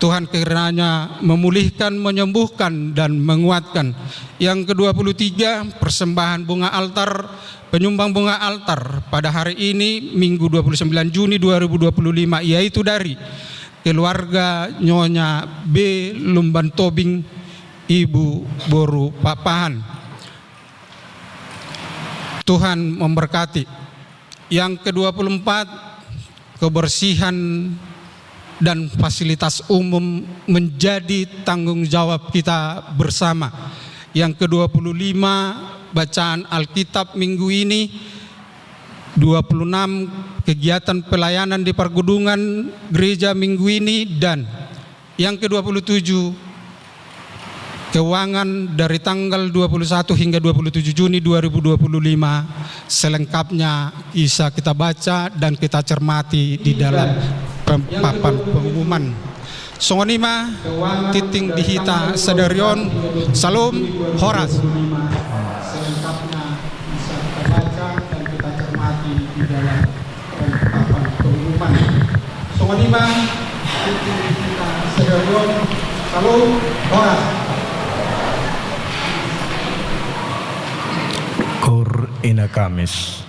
Tuhan kiranya memulihkan, menyembuhkan, dan menguatkan. Yang kedua puluh tiga, persembahan bunga altar, penyumbang bunga altar pada hari ini, Minggu dua puluh sembilan Juni dua ribu dua puluh lima, yaitu dari keluarga Nyonya B Lumban Tobing, Ibu Boru Pakpahan. Tuhan memberkati. Yang kedua puluh empat, kebersihan dan fasilitas umum menjadi tanggung jawab kita bersama. Yang kedua puluh lima, bacaan Alkitab minggu ini, dua puluh enam, kegiatan pelayanan di pergudungan gereja minggu ini, dan yang kedua puluh tujuh, keuangan dari tanggal dua puluh satu hingga dua puluh tujuh Juni dua ribu dua puluh lima, selengkapnya bisa kita baca dan kita cermati di dalam pem-, papan pengumuman. Songon i ma tintin di hita sadari on. Syalom, horas. Selengkapnya bisa kita baca dan kita cermati di dalam papan pengumuman. Songon i ma tintin di hita sadari on. Syalom, horas. Koor Ina Kamis.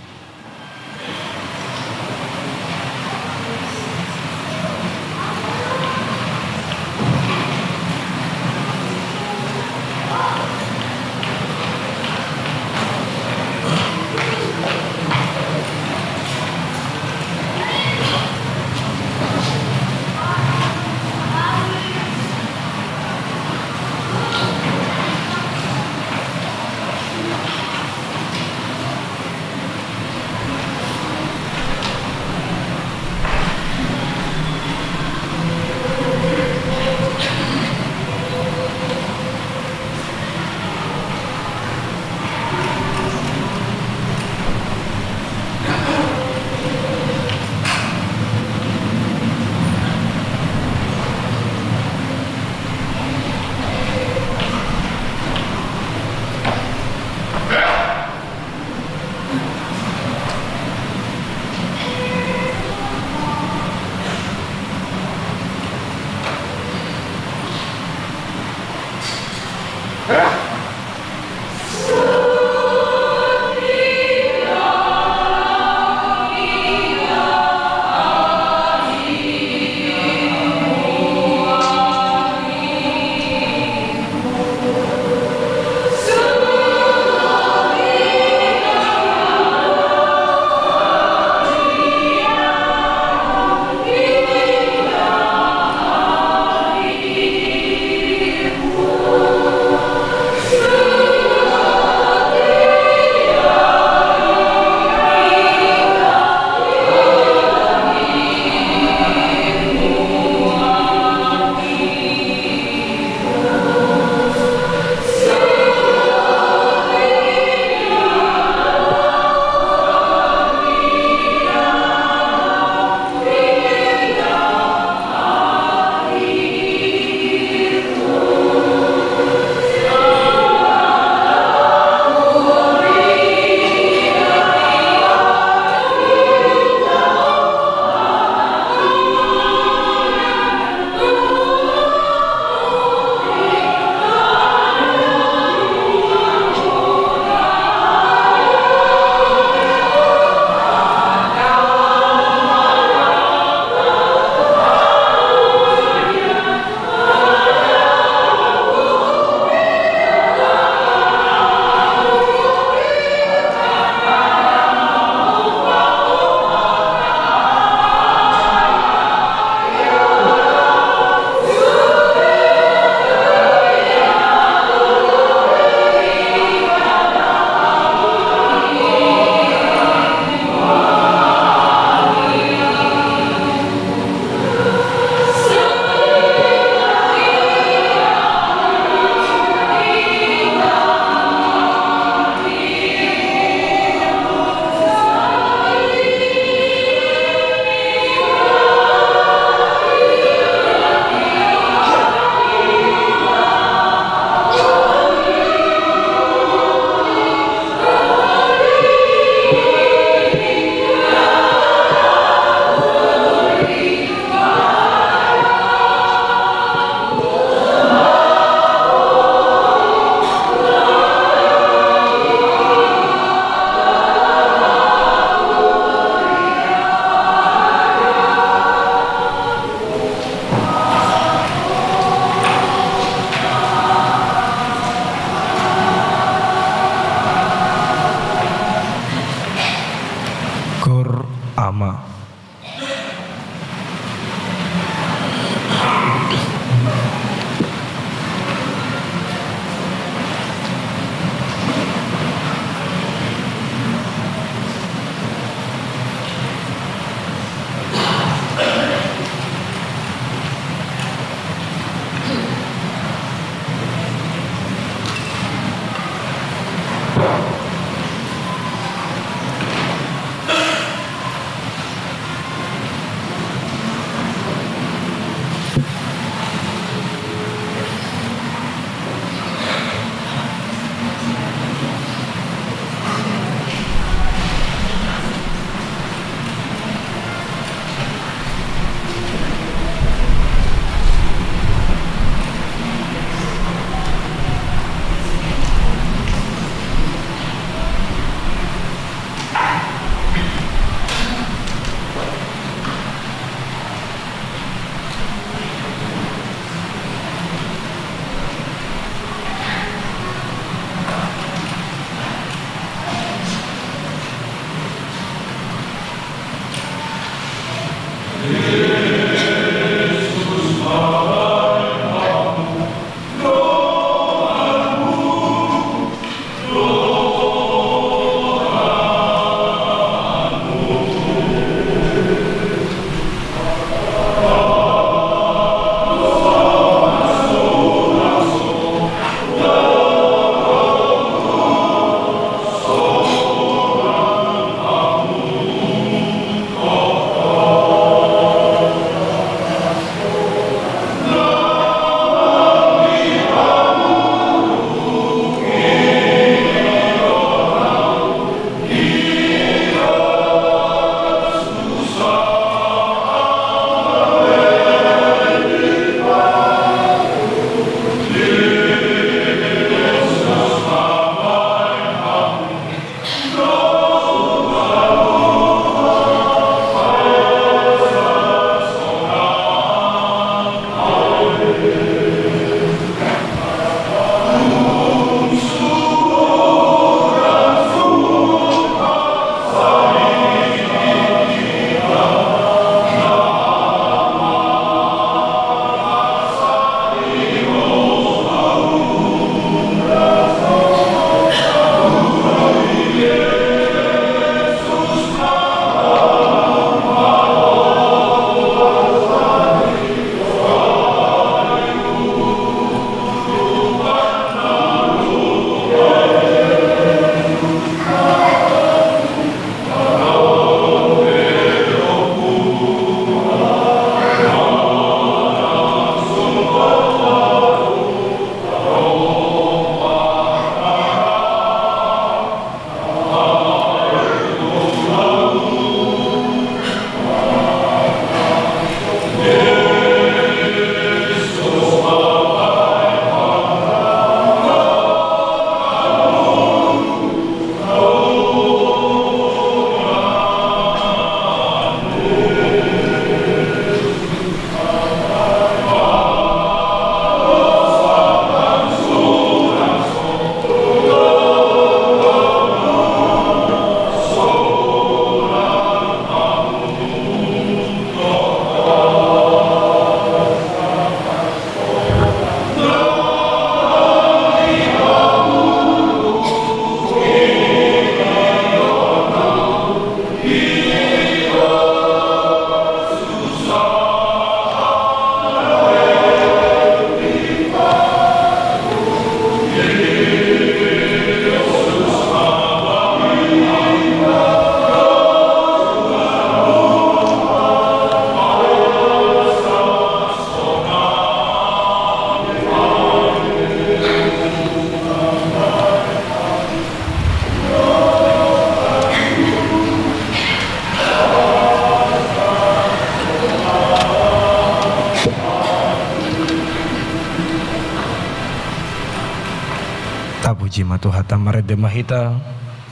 Tapuji ma Tuhanta, marende ma hita,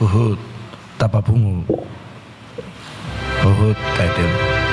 huhut tapapungu, huhut taendehon.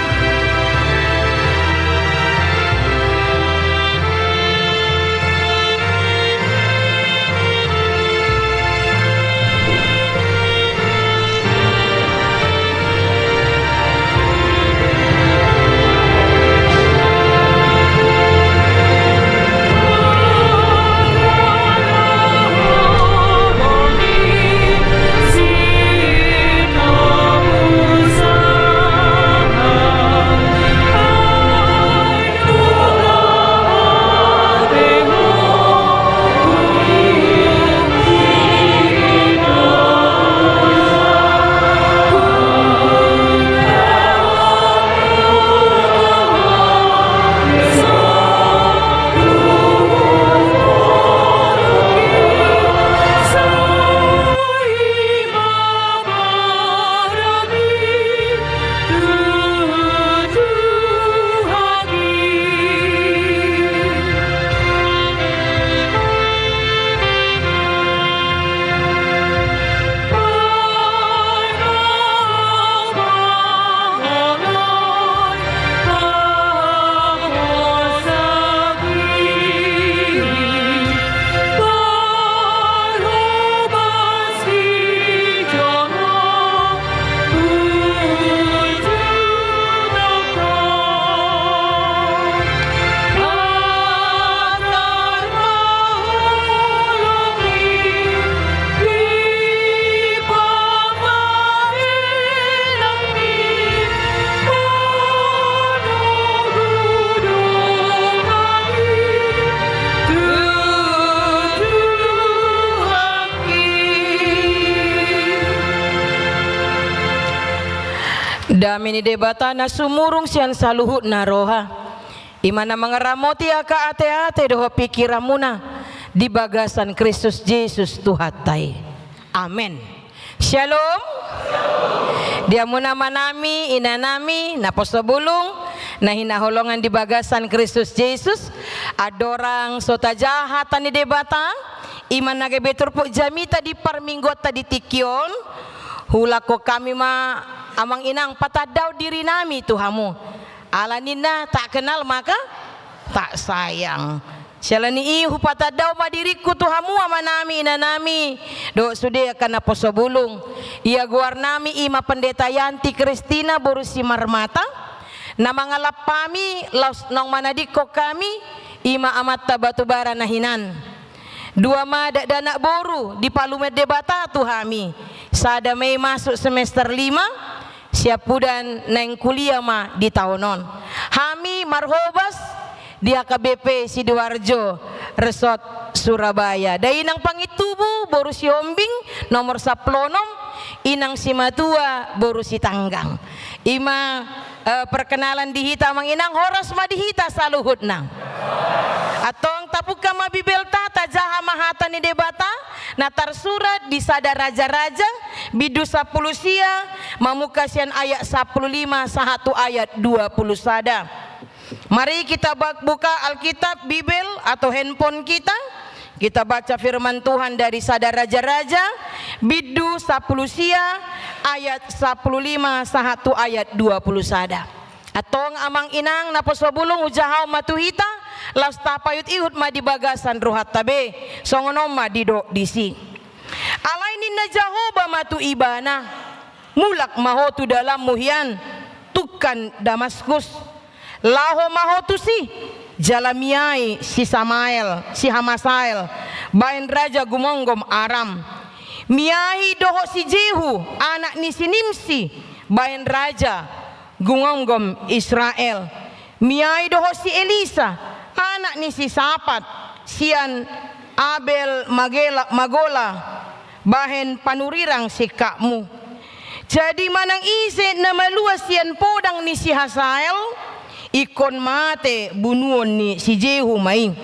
Dame ni Debata na sumurung sian saluhutna roha, i ma na mangaramoti angka ateate dohot pingkiranmuna di bagasan Kristus Jesus Tuhanta i. Amen. Syalom. Di hamuna amanami, inanami, naposobulung, na hinaholongan di bagasan Kristus Jesus, andorang so tajaha hata ni Debata, i ma na gabe turpuk jamita di parmingguanta di tingki on, huulahon hami ma, amang inang, patandahon dirinami tu hamu. Ala ninna, tak kenal maka tak sayang. Siala ni i hupatandahon ma diringku tu hamu amanami, inanami, dohot sude angka naposobulung. Ia goarnami i ma Pendeta Yanti Kristina boru Simarmata, na mangalap hami laos naung manadingkon hami, i ma amanta Batubara na hinan. Dua ma dakdanak boru dipalumen Debata tu hami. Sada ma i masuk semester lima, siampudan naeng kuliah ma di taon on. Hami marhobas di H K B P Sidoarjo, Resort Surabaya. Dainang Pangintubu boru Sihombing, nomor sampulu onom, inang simatua boru Sitanggang. I ma, eh, perkenalan di hita, amang inang, horas ma di hita saluhutna. Antong tapungka ma Bibelta, tajaha ma hata ni Debata, na tarsurat di Sada Raja-raja, bindu sampulu sia, mamungka sian ayat sampulu lima sahat tu ayat dua pulu sada. Mari kita ba-, buka Alkitab, Bibel, atau handphone kita. Kita baca firman Tuhan dari Sada Raja-raja, bindu sampulu sia, ayat sampulu lima sahat tu ayat dua pulu sada. Antong amang inang naposobulung, hujahahon ma tu hita, laos tapaihut-ihut ma di bagasan rohanta be, songon on ma didok disi. Alai ninna Jahowa ma tu ibana: Mulak ma ho tu dalanmu hian, tungkan Damaskus. Laho ma ho tusi, jala miai si Samael, si Hasael, bahen raja gumomgom Aram. Miai dohot si Jehu, anak ni si Nimsi, bahen raja gumomgom Israel. Miai dohot si Elisa, anak ni si Sapat, sian Abel Magela-, Magola, bahen panurirang singkapmu. Jadi manang ise na malua sian podang ni si Hasael, ingkon mate bunuon ni si Jehu ma i.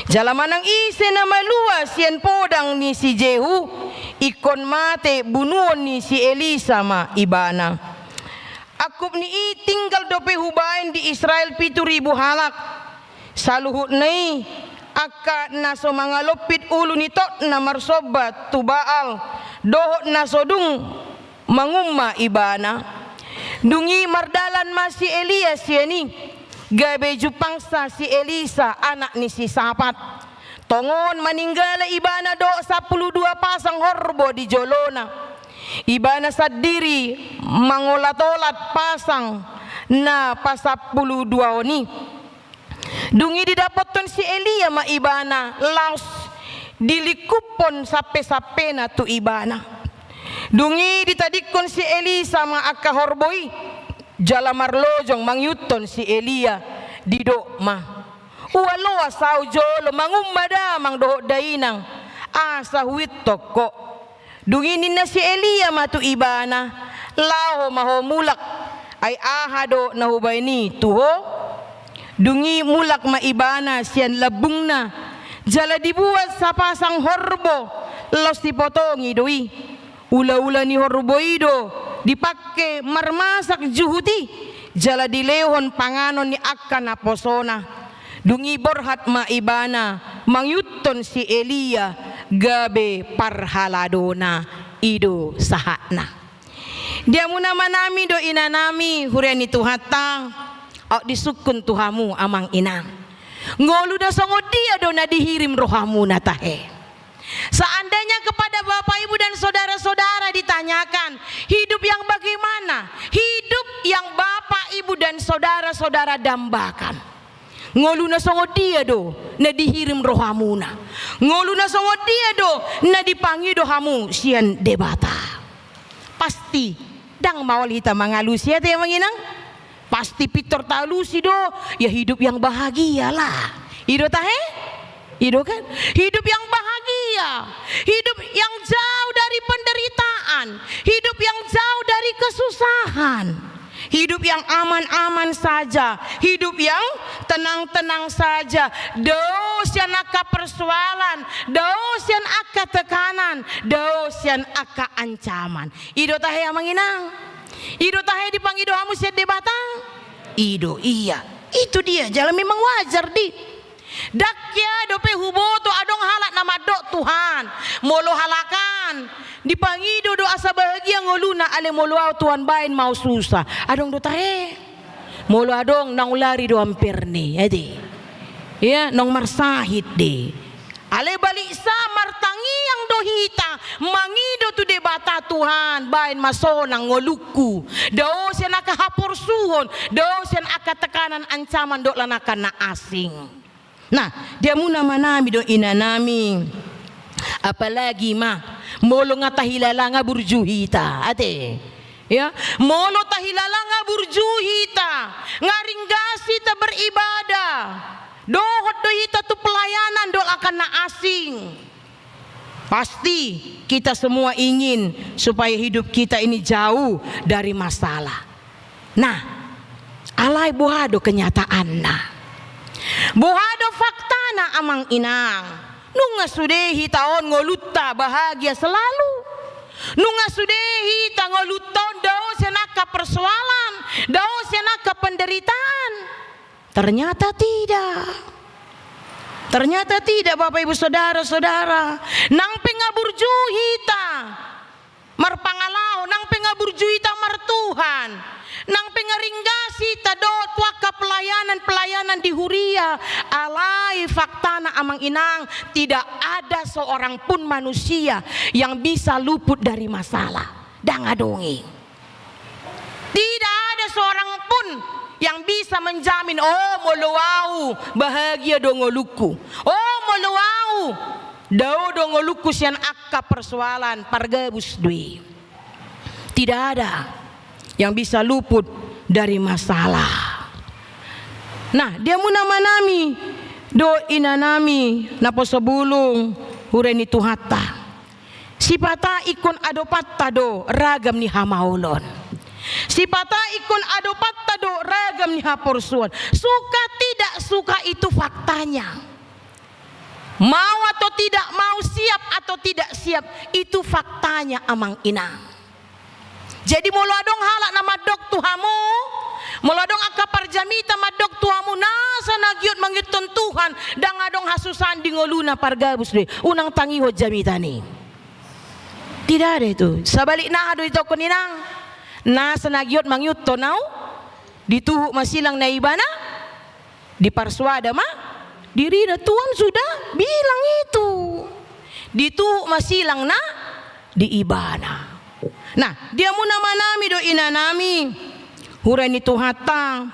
Jala manang ise na malua sian podang ni si Jehu, ingkon mate bunuon ni si Elisa ma ibana. Angkup ni i tinggal dope hubahen di Israel pitu ribu halak. Saluhutna i angka na so mangalompit ulu ni tokna marsomba tu Baal, dohot na so dung mangumma ibana. Dung i mardalan ma si Elia sian i, gabe jumpangsa si Elisa anak ni si Sapat. Tongon maninggala ibana dohot sampulu dua pasang horbo di jolona. Ibana sandiri mangolat-olat pasang na pasampulu dua on i. Dung i didapothon si Elia ma ibana, laos dilingkuphon sampe-sampena tu ibana. Dung i ditadingkon si Elisa ma angka horbo i, jala marlojong mangihuthon si Elia, didok ma: Ua loas ahu jolo mangumma damang dohot dainang, asa huihuthon ho. Dung i ninna si Elia ma tu ibana: Laho ma ho mulak, ai aha do na hubaen i tu ho? Dung i mulak ma ibana sian lambungna, jala dibuat sapasang horbo, laos dipotongi do i. Ula-ula ni horbo i do dipangke marmasak juhut i, jala dilehon panganon ni angka naposona. Dung i borhat ma ibana mangihuthon si Elia gabe parhaladona. I do sahatna. Di hamuna amanami dohot inanami, huria ni Tuhanta, aut disungkun tu hamu amang inang. Ngolu na songon dia do na dihirim rohamuna tahe? Seandainya kepada Bapak, Ibu, dan saudara-saudara ditanyakan, hidup yang bagaimana? Hidup yang Bapak, Ibu, dan saudara-saudara dambakan. Ngolu na songon dia do na dihirim rohamuna? Ngolu na songon dia do na dipangido hamu sian Debata? Pasti ndang maol hita mangalusi, ate amang inang? Pasti pintor taalusi do, ya, hidup yang bahagia lah. I do tahe? I do kan? Hidup yang bahagia, hidup yang jauh dari penderitaan, hidup yang jauh dari kesusahan, hidup yang aman-aman saja, hidup yang tenang-tenang saja. Dao sian angka persoalan, dao sian angka tekanan, dao sian angka ancaman. I do tahe amang inang? I do tahe dipangido hamu sian Debata? I do, iya. Itu dia, jala memang wajar di. Ndang hea dope huboto adong halak na mandok, Tuhan, molo halak an dipangido do asa bahagia ngoluna, alai molo ahu, Tuhan, baen ma ahu susah. Adong do tahe? Molo adong, naung lari do amperni, ate. Iya, naung marsahit de. Alai baliksa martangiang do hita, mangido tu Debata, Tuhan, baen ma sonang ngolungku. Dao sian angka haporsuhon, dao sian angka tekanan, ancaman dohot lan angka na asing. Nah, di hamuna amanami dohot inanami. Apalagi ma molo nga tahilala nga burju hita, ate. Ya, molo tahilala nga burju hita, nga ringgas hita beribadah, dohot do hita tu pelayanan dohot angka na asing, pasti kita semua ingin supaya hidup kita ini jauh dari masalah. Nah, alai boha do kenyataanna? Boha do faktana, amang inang? Nunga sude hita on ngolunta bahagia selalu? Nunga sude hita ngolunta on dao sian angka persoalan, dao sian angka penderitaan? Ternyata tidak. Ternyata tidak, Bapak, Ibu, saudara-saudara. Nang pe nga burju hita marpangalaho, nang pe nga burju hita martuhan, nang pe nga ringgas hita dohot tu angka pelayanan-pelayanan di huria, alai faktana, amang inang, tidak ada seorang pun manusia yang bisa luput dari masalah. Ndang adong i. Tidak ada seorang pun yang bisa menjamin, oh, molo ahu bahagia do ngolungku. Oh, molo ahu dao do ngolungku sian angka persoalan, pargabus do i. Tidak ada yang bisa luput dari masalah. Nah, di hamuna amanami dohot inanami naposo bulung, huria ni Tuhanta. Sipata ingkon adopanta do ragam ni hamaolon. Sipata ingkon adopanta do ragam ni haporsuhon. Suka tidak suka, itu faktanya. Mau atau tidak mau, siap atau tidak siap, itu faktanya, amang inang. Jadi molo adong halak na mandok tu hamu, Molo adong angka parjamita mandok tu hamu nasa na giot mangihuthon Tuhan, ndang adong hasusaan di ngoluna, pargabus do i, unang tangihon jamita ni. Tidak ada itu. Sabalikna, aha do ditaonkon inang? Nasa na giot mangihuthon au, dituhuk ma silang na ibana, diparsoada ma dirina. Tuhan sudah bilang itu. Dituhuk ma silang na di ibana. Nah, di hamuna amanami dohot inanami, huria ni Tuhanta,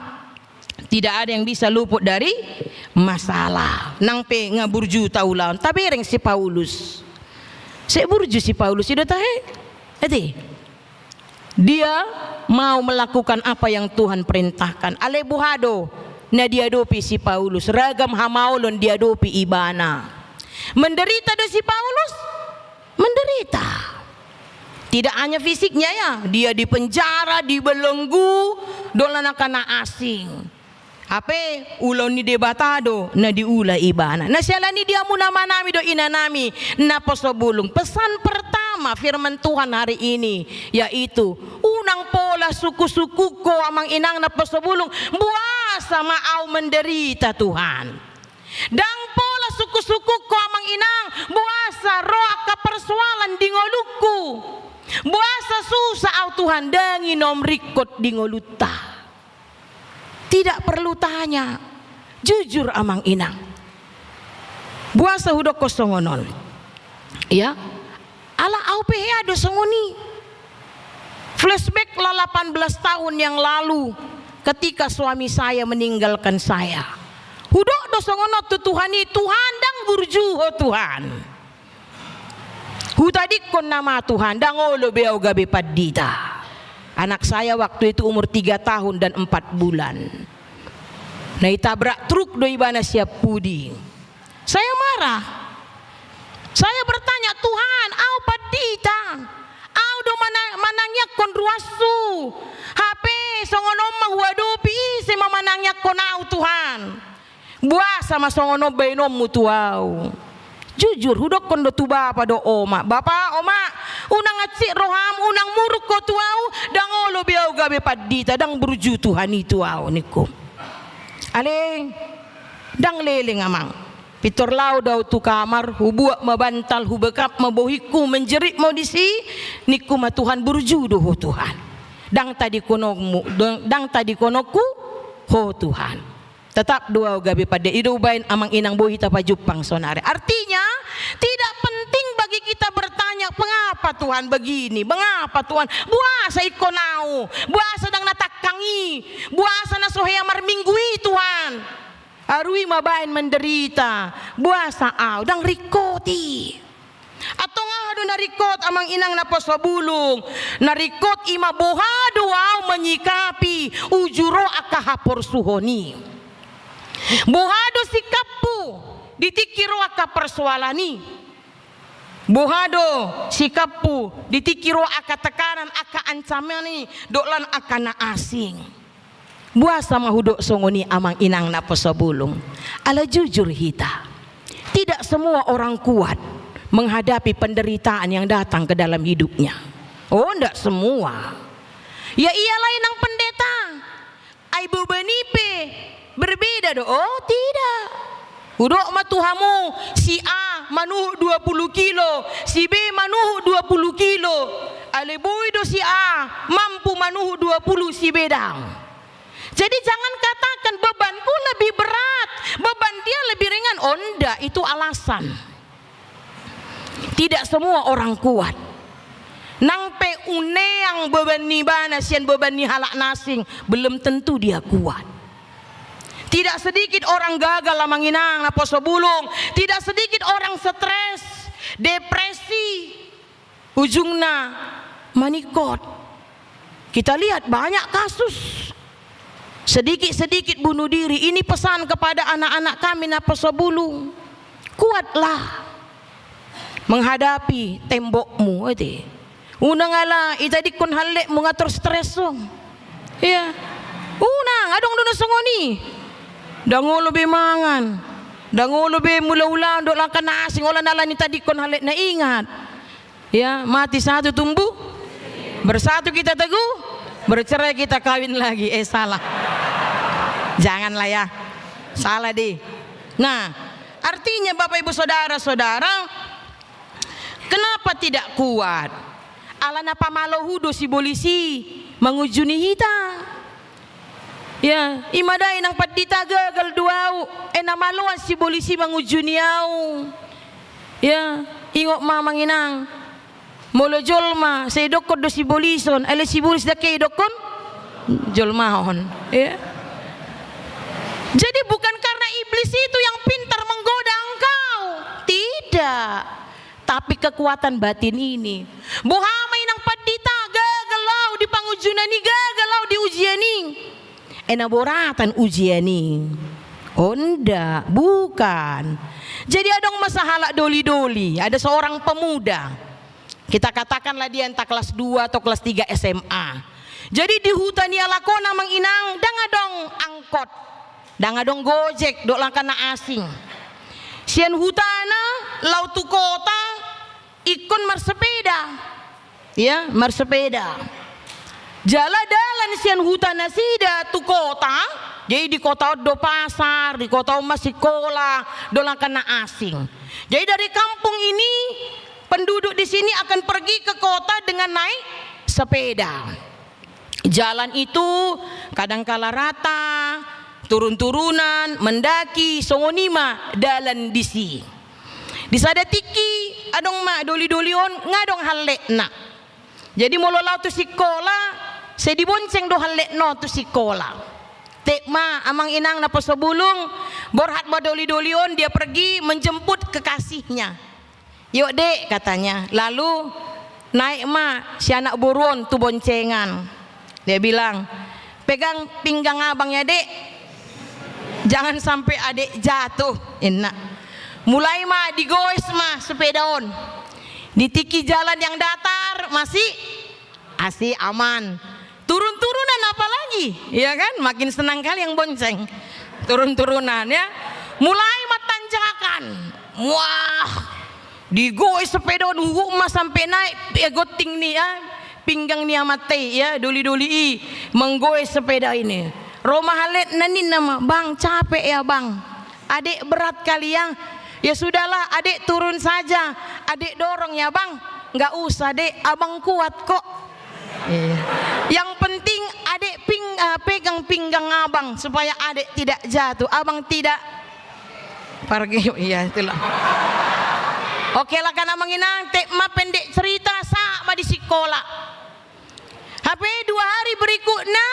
tidak ada yang bisa luput dari masalah. Nang pe nga burju taulahon, tabereng si Paulus. Sai burju si Paulus, i do tahe. Ate. Dia mau melakukan apa yang Tuhan perintahkan. Alai boha do na diadopi si Paulus? Ragam hamaolon diadopi ibana. Menderita do si Paulus? Menderita. Tidak hanya fisiknya, ya, dia dipenjara, dibelenggu, dohot angka na asing. Hape ulaon ni Debata do na diula ibana. Nah, siala ni i, di hamuna amanami dohot inanami naposobulung, pesan pertama firman Tuhan hari ini, yaitu, unang pola sungkun-sungkun ho, amang inang naposobulung, boasa ma au menderita, Tuhan. Ndang pola sungkun-sungkun ho, amang inang, boasa ro angka persoalan di ngolungku. Boasa susah au, Tuhan, ndang inom ringkot di ngolunta. Tidak perlu tanya. Jujur, amang inang. Boasa hudokkon songon on? Ya. Ala au pe hea do songon i. Flashback lah delapan belas tahun yang lalu, ketika suami saya meninggalkan saya. Hudok do songon on tu Tuhan i, Tuhan, ndang burju ho, Tuhan. Hutadingkon nama, Tuhan, ndang olo be au gabe pandita. Anak saya waktu itu umur tiga tahun dan empat bulan. Na itabrak truk do ibana sian pudi. Saya marah. Saya bertanya, "Tuhan, au pandita. Au do mana-, manangiangkon ruashu. Hape songon on ma huadopi, ise ma manangiangkon au, Tuhan?" Boasa ma songon on baenonmu tu au? Jujur, hudokkon do tu bapa dohot oma. Bapa, oma, unang hansit roham, unang muruk ho tu au, ndang olo be au gabe pandita, ndang burju Tuhan i tu au, ningku. Ale, ndang leleng, amang. Pintor laho do au tu kamar, hubuat ma bantal, hubekap ma bohingku, menjerit ma au disi, ningku ma, Tuhan, burju do ho, Tuhan. Ndang tadingkononmu, ndang, ndang tadingkononku ho, Tuhan. Tetap do au gabe pandita. I do umbaen, amang inang, boi hita pajumpang saonari. Artinya, tidak penting bagi kita bertanya, "Mengapa Tuhan begini? Mengapa Tuhan? Boasa ingkon au? Boasa ndang na tangkang i? Boasa na so hea marminggu i, Tuhan?" Arui ma baen menderita. Boasa au? Ndang ringkot i. Antong aha do na ringkot, amang inang naposobulung? Na ringkot i ma boha do au menyikapi uju ro angka haporsuhon i. Boha do sikaphu di tingki ro angka persoalan i? Boha do sikaphu di tingki ro angka tekanan, angka ancaman i, dohot lan angka na asing? Boasa ma hudok songon i, amang inang naposobulung? Ala jujur hita. Tidak semua orang kuat menghadapi penderitaan yang datang ke dalam hidupnya. Oh, ndak semua. Ya iyalah, inang pendeta. Ai beban i pe berbeda do. Oh, tidak. Hudok ma tu hamu, si A manuhuk dua puluh kilo, si B manuhuk dua puluh kilo. Alai boi do si A mampu manuhuk dua puluh, si B ndang. Jadi jangan katakan, "Bebanku lebih berat, beban dia lebih ringan." Oh, ndak, itu alasan. Tidak semua orang kuat. Nang pe uneang beban ni ibana sian beban ni halak na asing, belum tentu dia kuat. Tidak sedikit orang gagal, amang inang naposobulung. Tidak sedikit orang stres, depresi. Ujungna maningkot. Kita lihat banyak kasus. Sedikit-sedikit bunuh diri. Ini pesan kepada anak-anak kami naposobulung. Kuatlah menghadapi tembokmu, ate. Unang ala itadingkon halletmu nga tor stres, ong. Iya. Unang, adong do na songon i. Ndang olo be mangan. Ndang olo be mangula-ula dohot angka na asing, holan ala ni tadingkon halletna, ingat. Ya, mati satu tumbuh. Bersatu kita teguh. Bercerai kita kawin lagi. Eh, salah. Janganlah ya. Salah deh. Nah, artinya Bapak Ibu Saudara-saudara, kenapa tidak kuat? Ala na pamalohu do sibolis i mangujuni hita. Ya, i ma da inang pandita, gagal do au. Eh, na maloan sibolis i mangujuni au. Ya, ingot ma amang inang. Molo jolma, sai didokkon do sibolis on, alai sibolis ndang hea didokkon jolma on. Ya. Jadi bukan karena iblis itu yang pintar menggoda engkau. Tidak. Tapi kekuatan batin ini. Boha ma inang pandita, gagal au di pangunjunan i, gagal au di ujian i. Eh, na boratan ujian i. Oh, nda, bukan. Jadi adong ma sahalak doli-doli, ada seorang pemuda. Kita katakanlah dia entah kelas dua atau kelas tiga S M A. Jadi di huta ni halak on amang inang, ndang adong angkot. Ndang adong Gojek, dohot langkan na asing. Sian hutana, laho tu kota, ingkon marsepeda. Ya, marsepeda. Jala dalan sian huta nasida tu kota, jadi di kota on do pasar, di kota on ma sikola, dohot langkan na asing. Jadi dari kampung ini, penduduk di sini akan pergi ke kota dengan naik sepeda. Jalan itu kadangkala rata, turun-turunan, mendaki, songon i ma dalan disi. Di sada tingki adong ma doli-doli on, nga adong halletna. Jadi molo laho tu sikola, sai dibonceng do halletna on tu sikola. Tek ma amang inang naposo bulung, borhat ma doli-doli on, dia pergi menjemput kekasihnya. "Yuk, Dek," katanya. Lalu naik ma si anak boru on tu boncengan. Dia bilang, "Pegang pinggang abang ya, Dek. Jangan sampai adek jatuh," inna. Mulai ma digoes ma sepeda on. Di tingki jalan yang datar masih asik, aman. Turun-turunan apalagi, ya kan? Makin senang kali yang bonceng. Turun-turunan, ya. Mulai ma tanjakan. Wah, digoes sepeda on, huhut ma sampe naek, eh, gonting ni, ya, pinggang ni amanta i, ya, doli-doli i, manggoes sepeda ini. Ro ma halletna, ninna ma, "Bang, capek ya, Bang." "Adek berat kali ya." "Ya sudahlah, adek turun saja. Adek dorong ya, Bang." "Nggak usah, Dek. Abang kuat kok." Iya. "Yang penting adek ping-, eh, pegang pinggang abang supaya adek tidak jatuh. Abang tidak pergi." Iya, itulah. Oke lah, kan amang inang, tek ma pendek cerita, sahat ma di sikola. Hape dua hari berikutna,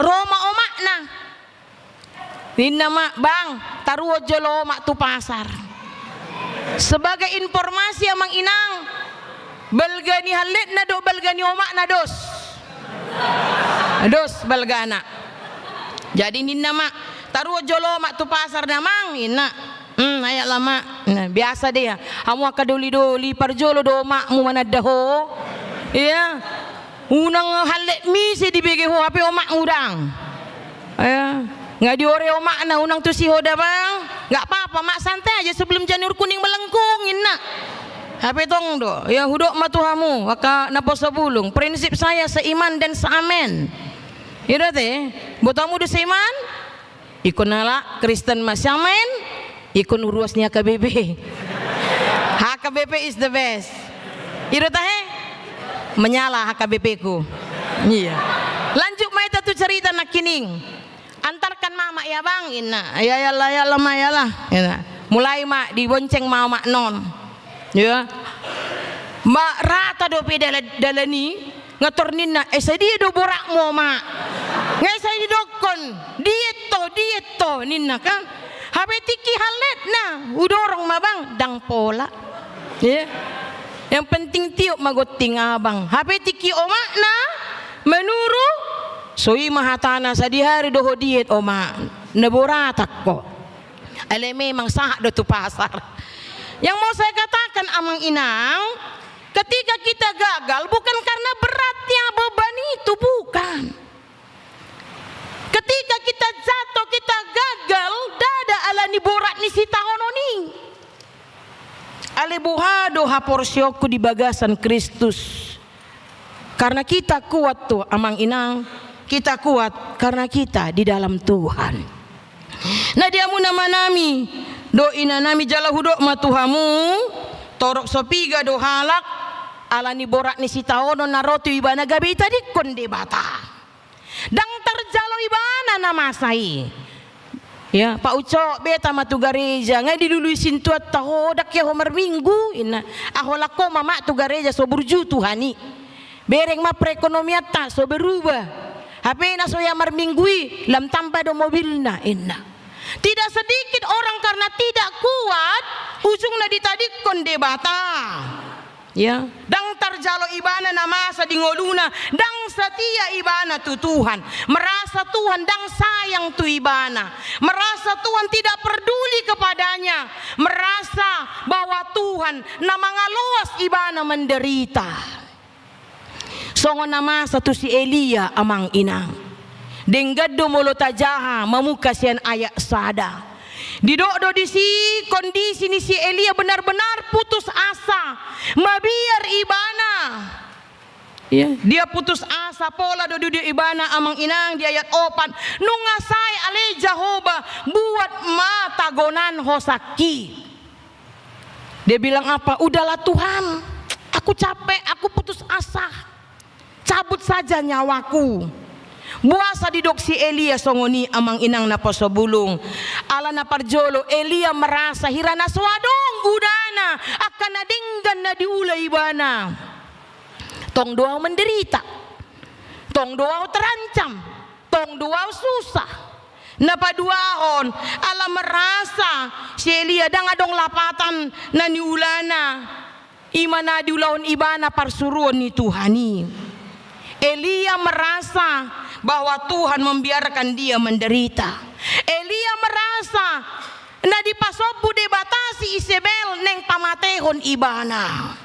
ro ma omakna. Ninna ma, "Bang, taruhon jolo omak tu pasar." Sebagai informasi amang inang, balga ni halletna dohot balga ni omakna dos. Dos balgana. Jadi ninna ma, "Taruhon jolo omak tu pasar da, Mang," inna. "Hmm, ayat lama." Nah, biasa dei, ya. "Hamu angka doli-doli, parjolo do omakmu mananda ho." Iya. "Unang hallet muse dibege ho, hape omakmu ndang." Ya. Nga diore omakna, "Unang tusi ho da, Bang." "Nggak apa-apa, Mak, santai aja sebelum janur kuning melengkung," inna. Hape tong do, ya, hudok ma tu hamu angka naposo bulung. Prinsip saya seiman dan seamen. Iya do ate? Botomu do seiman? Ingkon halak Kristen ma seamen, ingkon uruas ni H K B P. H K B P is the best. Iya do tahe? Menyala H K B P-ku. Iya. Lanjut ma hita tu cerita nangkining. "Antarkan Mama ya, Bang," inna. "Ya, ya lah, ya lah, Ma, ya lah," inna. Mulai ma dibonceng ma omakna on. Ya. Ma rata dope dala-, dalan i, nga tor ninna, "Eh, sadia do boratmu, Oma?" Nga sai didokkon, "Diet ho, diet ho," ninna kan. Hape tingki halletna, "Hudorong ma, Bang." Ndang pola. Ya. Yang penting tiop ma gonting abang. Hape tingki omakna manuru, so i ma hatana, "Sadihari do ho diet, Oma. Na boratan ho." Alai memang sahat do tu pasar. Yang mau saya katakan, amang inang, ketika kita gagal, bukan karena beratnya beban itu, bukan. Ketika kita jatuh, kita gagal, ndada ala ni borat ni sitaonon i. Alai boha do haporseaonku di bagasan Kristus? Karena kita kuat tu, amang inang, kita kuat karena kita di dalam Tuhan. Na di hamu na amanami dohot inanami, jala hudok ma tu hamu, torop so piga do halak, ala ni borat ni sitaonon na ro tu ibana gabe itadingkon Debata. Ndang tarjalo ibana na masa i. Ya, Pak Ucok, beta ma tu gareja, nga dilului sintua ta ho, ndang hea ho marminggu, inna. Aho holan ho ma, Mak, tu gareja so burju Tuhan i. Bereng ma perekonomianta so berubah. Hape na so hea marminggu i, lam tamba do mobilna, inna. Tidak sedikit orang karena tidak kuat, ujungna ditadingkon Debata. Ya, ndang tarjalo ibana na masa di ngoluna, ndang setia ibana tu Tuhan, merasa Tuhan ndang sayang tu ibana, merasa Tuhan tidak peduli kepadanya, merasa bahwa Tuhan na mangaloas ibana menderita. Songon na masa tu si Elia, amang inang. Denggan do molo tajaha mamungka sian ayat sada. Didok do disi kondisi ni si Elia benar-benar putus asa, mabiar ibana. Ya, dia putus asa, pola do didok ibana, amang inang, di ayat opat, nunga sae ale Jahowa, buat ma tagonan hosangki. Dia bilang apa? Udahlah Tuhan, aku capek, aku putus asa. Cabut saja nyawaku. Boasa didok si Elia songon i, amang inang naposobulung? Ala na parjolo, Elia merasa hira na so adong gunana angka na denggan na diula ibana. Tong do ahu menderita. Tong do ahu terancam. Tong do ahu susah. Na paduahon, ala merasa si Elia ndang adong lapatan na niulana. I ma na diulahon ibana parsuruon ni Tuhan i. Elia merasa bahwa Tuhan membiarkan dia menderita. Elia merasa na dipasombu Debata si Isebel naeng pamatehon ibana.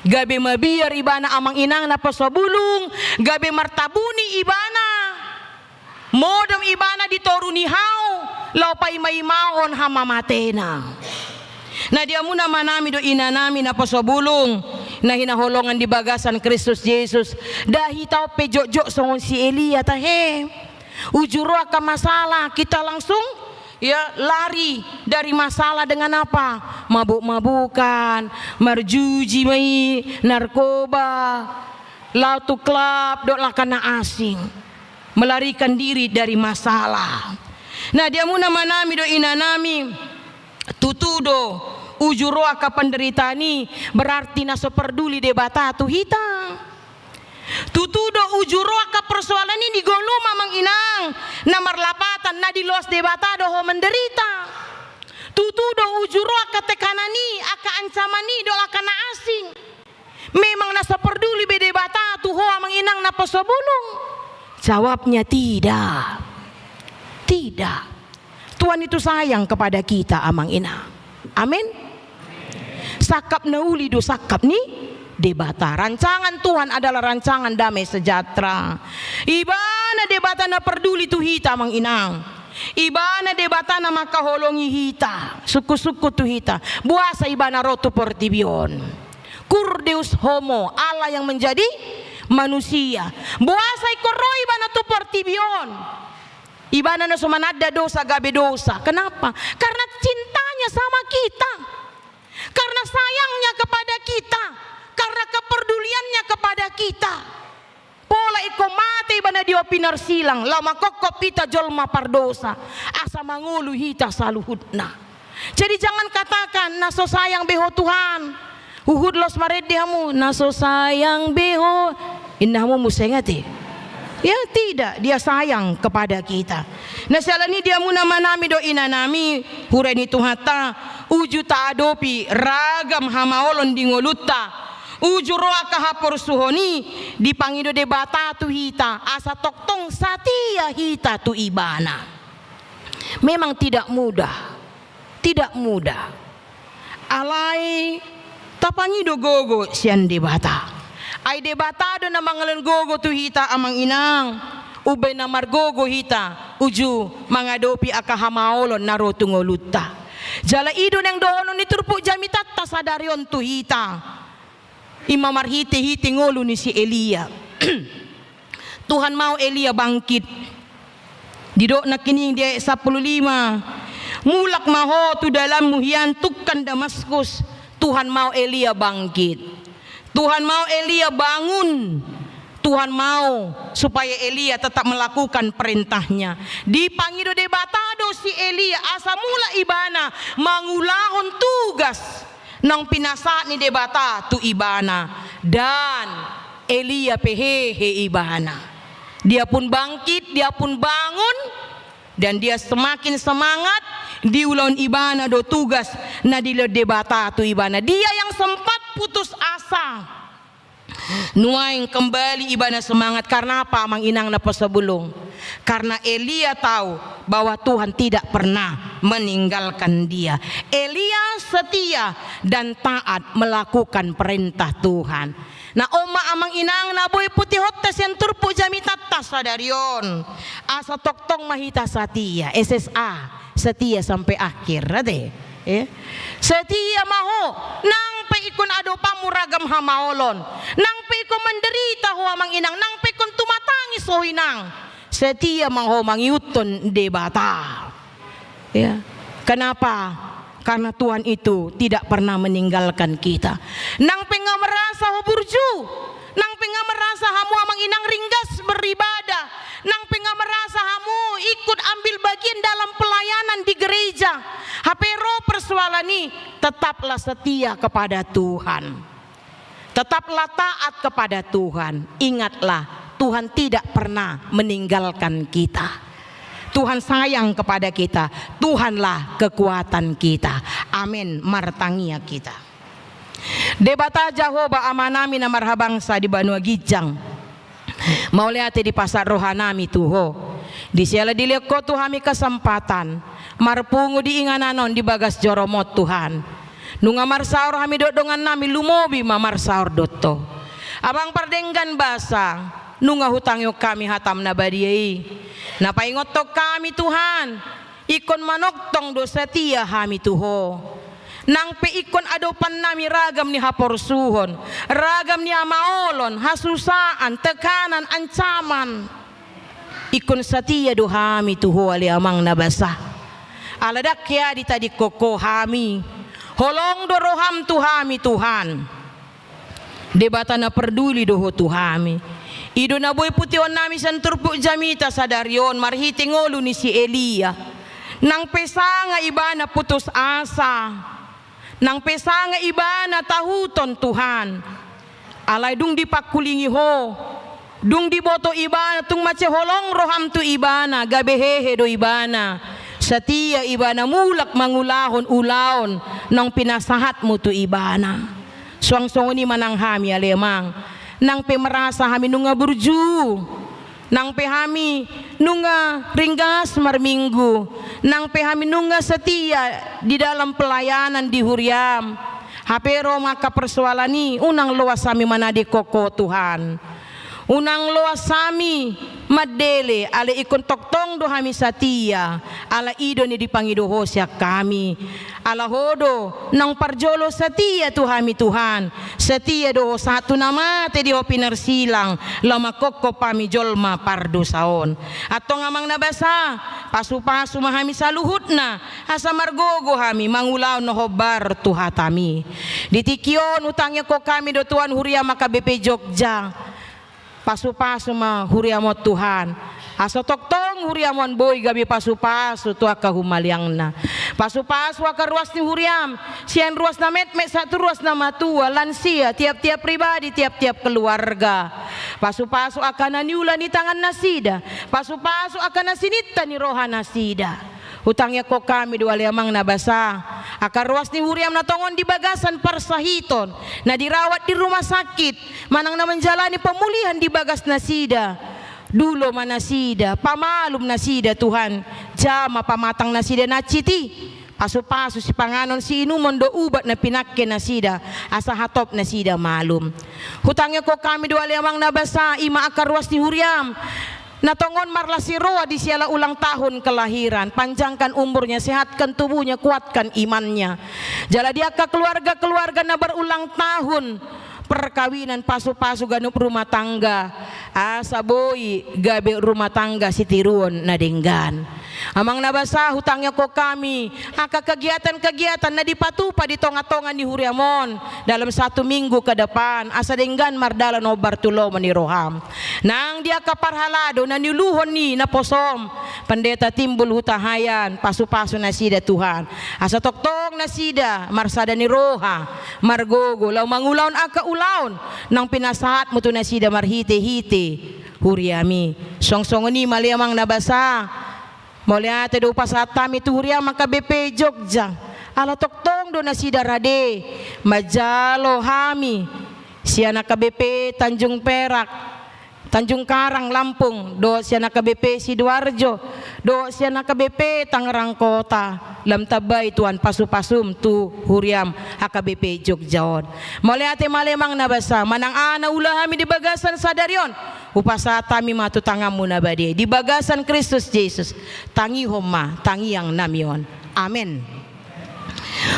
Gabe mabiar ibana, amang inang naposobulung, gabe martabuni ibana. Modom ibana di toru ni hau, laho paima-imahon hamamatena. Na di hamu na amanami dohot inanami naposobulung, na hinaholongan di bagasan Kristus Jesus, ndang hita on pe jotjot songon si Elia tahe. Uju ro angka masalah, kita langsung, ya, lari dari masalah dengan apa? Mabuk-mabukan, marjuji ma i, narkoba, laho tu klub dohot angka na asing. Melarikan diri dari masalah. Na di hamu na amanami dohot inanami, tutu do, uju ro angka penderitaan i, berarti na so perduli Debata tu hita. Tutu do, uju ro angka persoalan i di ngolum, amang inang, na marlapatan, na diloas Debata do ho menderita. Tutu do, uju ro angka tekanan i, angka ancaman i dohot angka na asing. Memang na so perduli be Debata tu ho, amang inang naposobulung? Jawabnya tidak. Tidak. Tuhan itu sayang kepada kita, amang inang. Amin. Sangkap na uli do sangkap ni Debata. Rancangan Tuhan adalah rancangan damai sejahtera. Ibana Debata na perduli tu hita, amang inang. Ibana Debata na mangkaholongi hita, sungkun-sungkun tu hita. Boasa ibana ro tu portibi on? Cur Deus homo, Allah yang menjadi manusia. Boasa ingkon ro ibana tu portibi on? Ibana na so mananda dosa gabe dosa. Kenapa? Karena cintanya sama kita. Karena sayangnya kepada kita. Karena kepeduliannya kepada kita. Pola ingkon mate ibana di api narsilang, laho mangkophop hita jolma pardosa, asa mangolu hita saluhutna. Jadi jangan katakan, na so sayang be ho Tuhan. Huhut laos marende hamu, na so sayang be ho. Inna hamu muse nga te. Ya tidak, dia sayang kepada kita. Na siala ni i di hamu na amanami dohot inanami, huria ni Tuhanta, uju taadopi ragam hamaolon di ngolunta. Uju ro angka haporsuhon i, dipangido Debata tu hita, asa tongtong satia hita tu Ibana. Memang tidak mudah. Tidak mudah. Alai tapangido gogo sian Debata. Ai Debata do na mangalehon gogo tu hita, amang inang. Umbahen na margogo hita, uju mangadopi angka hamaolon na ro tu ngolunta. Jala i do naeng dohonon ni turpuk jamitanta sadari on tu hita. I ma marhite-hite ngolu ni si Elia. Tuhan, mau Elia bangkit. Didok nangkining di ayat sampulu lima, mulak ma ho tu dalanmu hian tungkan Damaskus. Tuhan mau Elia bangkit. Tuhan mau Elia bangun. Tuhan mau supaya Elia tetap melakukan perintahnya. Dipangido Debata do si Elia asa mulak ibana mangulahon tugas naung pinasahat ni Debata tu ibana. Dan Elia pe hehe ibana. Dia pun bangkit, dia pun bangun, dan dia semakin semangat, diulahon ibana do tugas na dilehon Debata tu ibana. Dia yang sempat putus asa, nuaeng kembali ibana semangat. Karena apa, amang inang na husomba? Karena Elia tahu bahwa Tuhan tidak pernah meninggalkan dia. Elia setia dan taat melakukan perintah Tuhan. Na on ma, amang inang, na boi putihonta sian turpuk jamitanta sadari on. Asa tongtong ma hita setia, S S A, setia sampai akhir, ate. Eh? Setia ma ho, nang pe ingkon adopanmu ragam hamaolon, nang pe ingkon menderita ho, amang inang, nang pe ingkon tumatangis ho, inang, setia ma ho mangihuthon Debata. Ya. Kenapa? Karena Tuhan itu tidak pernah meninggalkan kita. Nang pe nga merasa ho burju, nang pe nga merasa hamu, amang inang, ringgas beribadah, nang pe nga merasa hamu ikut ambil bagian dalam pelayanan di gereja, hape ro persoalan i, tetaplah setia kepada Tuhan. Tetaplah taat kepada Tuhan. Ingatlah, Tuhan tidak pernah meninggalkan kita. Tuhan sayang kepada kita. Tuhanlah kekuatan kita. Amin. Martangiang hita. Debata Jahowa, Amanami na marhabangsa di banua ginjang, mauliate dipasahat rohanami tu Ho. Di siala dilehon Ho tu hami kesempatan marpungu di inganan on di bagas joroMon, Tuhan. Nunga marsaor hami dohot dongannami, lumobi ma marsaor dohot Ho. Amang pardenggan basa, nunga hutangihon hami hataM na badia i, na paingothon hami, Tuhan, ingkon manongtong do setia hami tu Ho. Nang pe ingkon adopannami ragam ni haporsuhon, ragam ni hamaolon, hasusaan, tekanan, ancaman, ingkon setia do hami tu Ho, ale Amang na basa. Ala ndang hea ditadingkon Ho hami. Holong do rohaM tu hami, Tuhan. Debata na parduli do Ho tu hami. I do na boi putihonnami sian turpuk jamita sadari on marhite ngolu ni si Elia. Nang pe sanga ibana putus asa, nang pe sanga ibana tahuton, Tuhan, alai dung dipangkulingi Ho, dung diboto ibana, tung mansai holong rohaM tu ibana, gabe hehe do ibana. Setia ibana mulak mangulahon ulaon naung pinasahatMu tu ibana. Suang songon i ma nang hami, ale Amang. Nang pe merasa hami nunga burju, nang pe hami nunga ringgas marminggu, nang pe hami nunga setia di dalam pelayanan di huriaM, hape ro ma angka persoalan i, unang loas hami manadingkon Ho, Tuhan. Unang loas hami mandele, alai ingkon tongtong do hami setia, ala i do na dipangido Ho sian hami. Ala Ho do naung parjolo setia tu hami, Tuhan. Setia do Ho sahat tu na mate di Ho pinarsilang, laho manghophop hami jolma pardosa on. Antong, Amang na basa, pasupasu ma hami saluhutna, asa margogo hami mangulahon na hombar tu hataMi. Di tingki on hutangihon hami do, Tuhan, huriaM H K B P Jogja. Pasupasu ma huriaM on, Tuhan, asa tongtong huriaM on boi gabe pasupasu tu angka humaliangna. Pasupasu angka ruas ni huriaM, sian ruas na metmet sahat tu ruas na matua, lansia, tiap-tiap pribadi, tiap-tiap keluarga. Pasupasu angka na niula ni tangannasida, pasupasu angka na sininta ni rohanasida. Hutangihon hami do, ale Amang na basa, angka ruas ni huriaM na tongon di bagasan parsahiton, na dirawat di rumah sakit, manang na manjalani pamulihan di bagasnasida. Dulo ma nasida, pamalum nasida, Tuhan, jama pamatang nasida na hansit i. Pasupasu sipanganon siinumon dohot ubat na pinangke nasida, asa hatop nasida malum. Hutangihon hami do, ale Amang na basa, i ma angka ruas ni huriaM Na tongon marlas ni roha di siala ulang tahun kelahiran, panjangkan umurnya, sehatkan tubuhnya, kuatkan imannya. Jala di angka keluarga-keluarga na berulang tahun perkawinan, pasu-pasu ganup rumah tangga, asa boi gabe rumah tangga sitiruon na denggan. Amang na basa, hutangihon hami angka kegiatan-kegiatan na dipatupa di tonga-tonga ni huriam on dalam satu minggu ke depan, asa denggan mardalan hombar tu lomo ni roham. Nang di angka parhalado na niuluhon ni naposom, Pandita Timbul Hutahaean, pasu-pasu nasida Tuhan, asa tongtong nasida marsada ni roha, margogo laho mangulahon angka ulaon naung pinasahatmu tu nasida marhite-hite huriam i. Suang songon i ma ale amang na basa, mauliate do hupasahat hami tu huriam H K B P Jogja, ala tongtong do nasida rade manjalo hami sian H K B P Tanjung Perak, Tanjung Karang Lampung, dohot sian H K B P Sidoarjo, dohot sian H K B P Tangerang Kota. Lam tambai Tuhan pasu-pasum tu huriam H K B P Jogja on. Mauliate ma ale amang na basa, manang aha na ulaon hami di bagasan sadari on, hupasahat hami ma tu tanganmu na badia di bagasan Kristus Jesus. Tangihon ma tangiang nami on. Amen.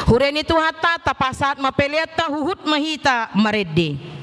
Huria ni Tuhanta, tapasahat ma peleanta, huhut ma hita marende.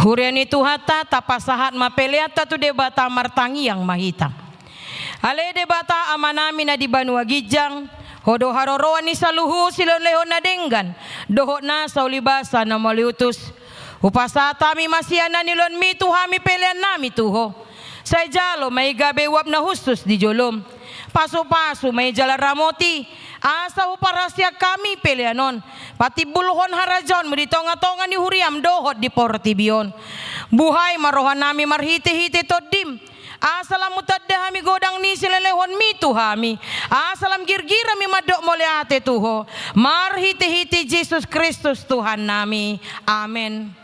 Huria ni Tuhanta, tapasahat ma peleanta tu Debata, martangiang ma hita. Ale Debata Amanami na di banua ginjang, Ho do haroroan ni saluhut silehonlehon na denggan dohot nasa ulibasa na mauliutus. Hupasahat hami ma sian na nilehonMi tu hami peleannami tu Ho. Sai jalo ma i gabe uap na hushus di joloM. Pasupasu ma i jala ramoti, asa huparhaseang hami pelean on patimbulhon harajaonMu di tongatonga ni huriaM dohot di portibi on. Buhai ma rohanami marhitehite TondiM, asa lam hutanda hami godang ni silehonlehonMi tu hami, asa lam girgir hami mandok mauliate tu Ho, marhitehite Jesus Kristus Tuhannami. Amen.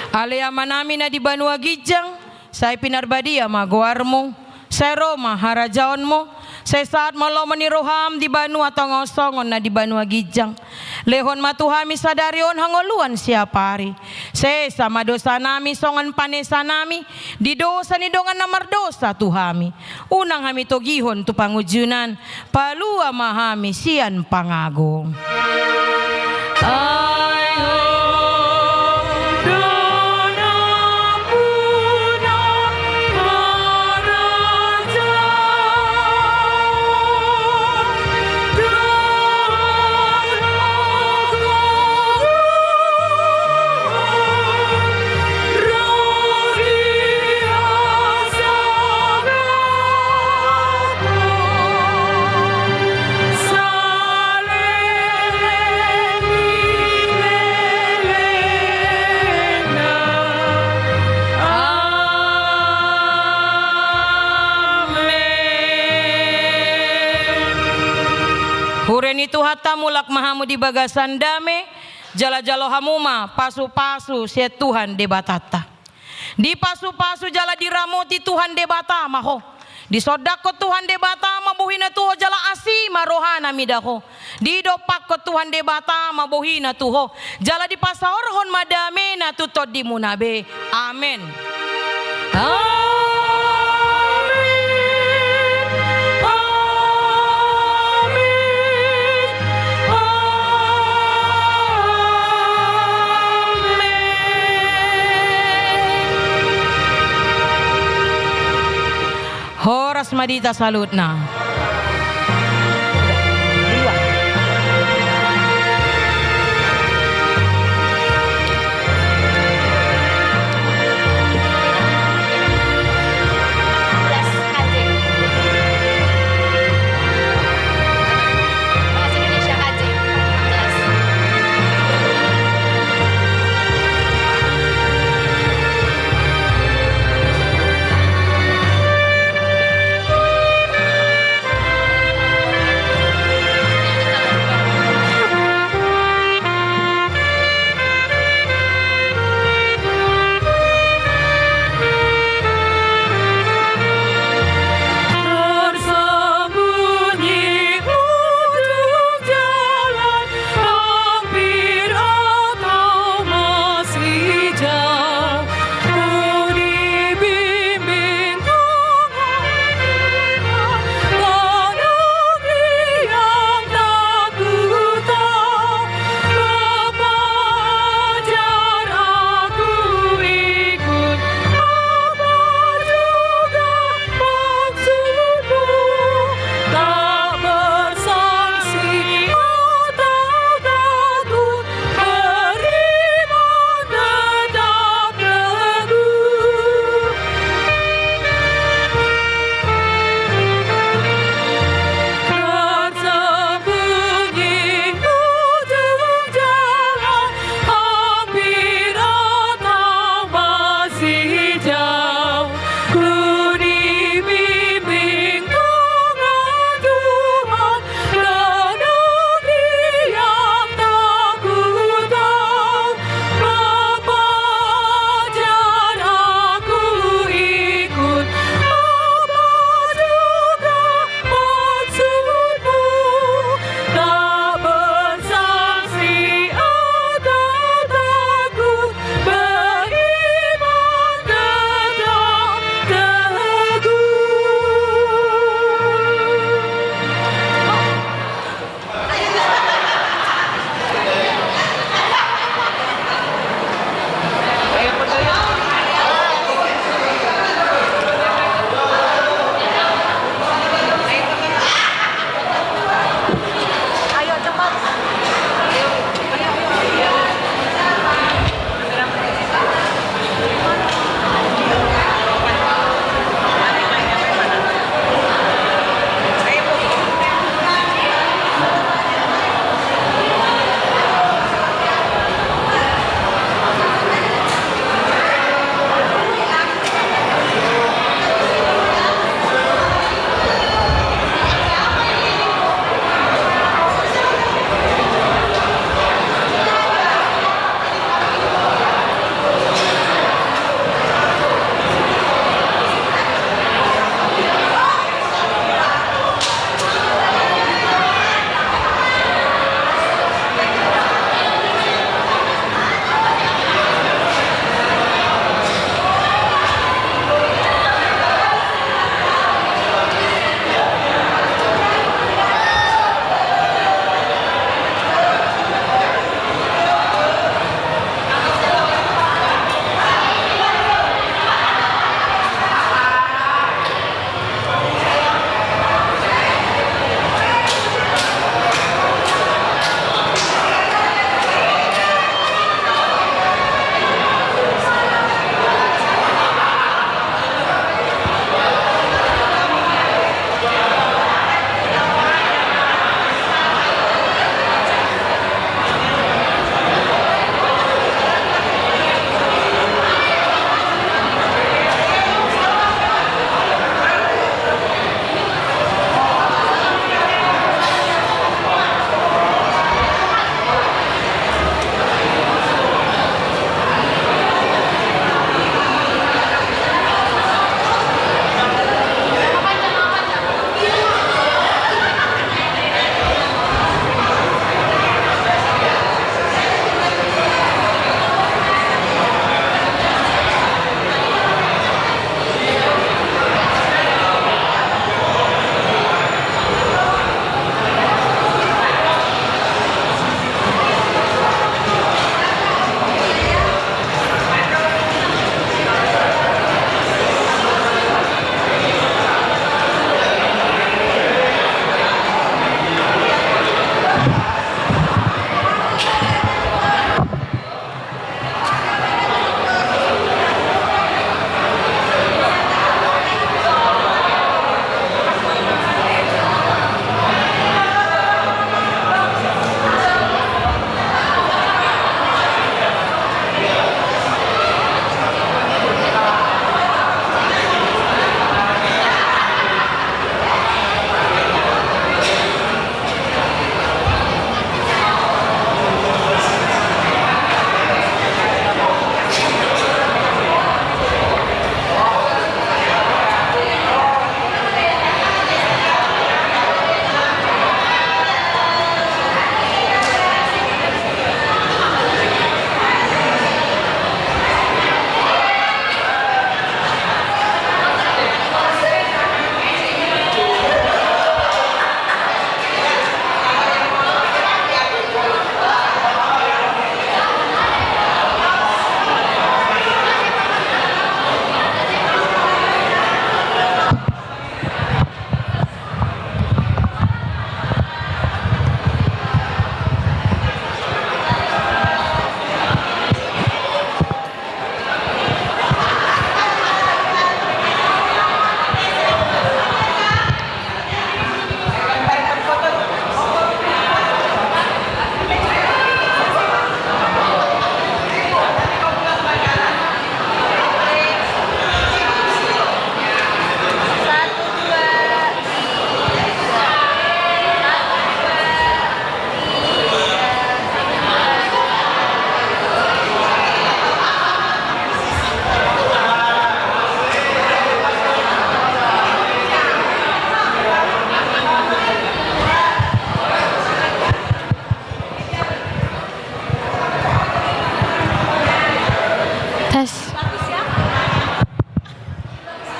Ale Amanami na di banua ginjang, sai pinarbadia ma goarMu, sai ro ma harajaonMu, sai sahat ma lomo ni rohaM di banua tonga on songon na di banua ginjang. Lehon ma tu hami sadari on hangoluan siapari. Sesa ma dosanami songon panesanami di dosa ni dongan na mardosa tu hami. Unang hami togihon tu pangunjunan, palua ma hami sian pangago. Ai Ho do nampuna harajaon dohot hagogoon ro di hasangapon saleleng ni lelengna. Amen. Huria ni Tuhanta, mulak ma hamu di bagasan dame, jala jalo hamu ma pasupasu sian Tuhan Debatanta. Dipasupasu jala diramoti Tuhan Debata ma ho. Disondangkon Tuhan Debata ma bohina tu ho jala asi ma rohana mida ho. Didompakkon Tuhan Debata ma bohina tu ho, jala dipasaorhon ma damena tu tondimuna be. Amen. Amen. Amen. Amen. Horas ma di hita saluhutna.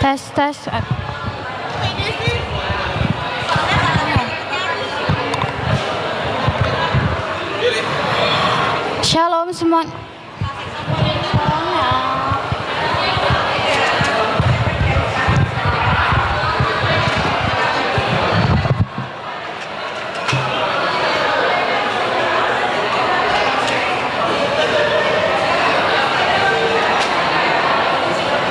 Tes, tes. Shalom semua.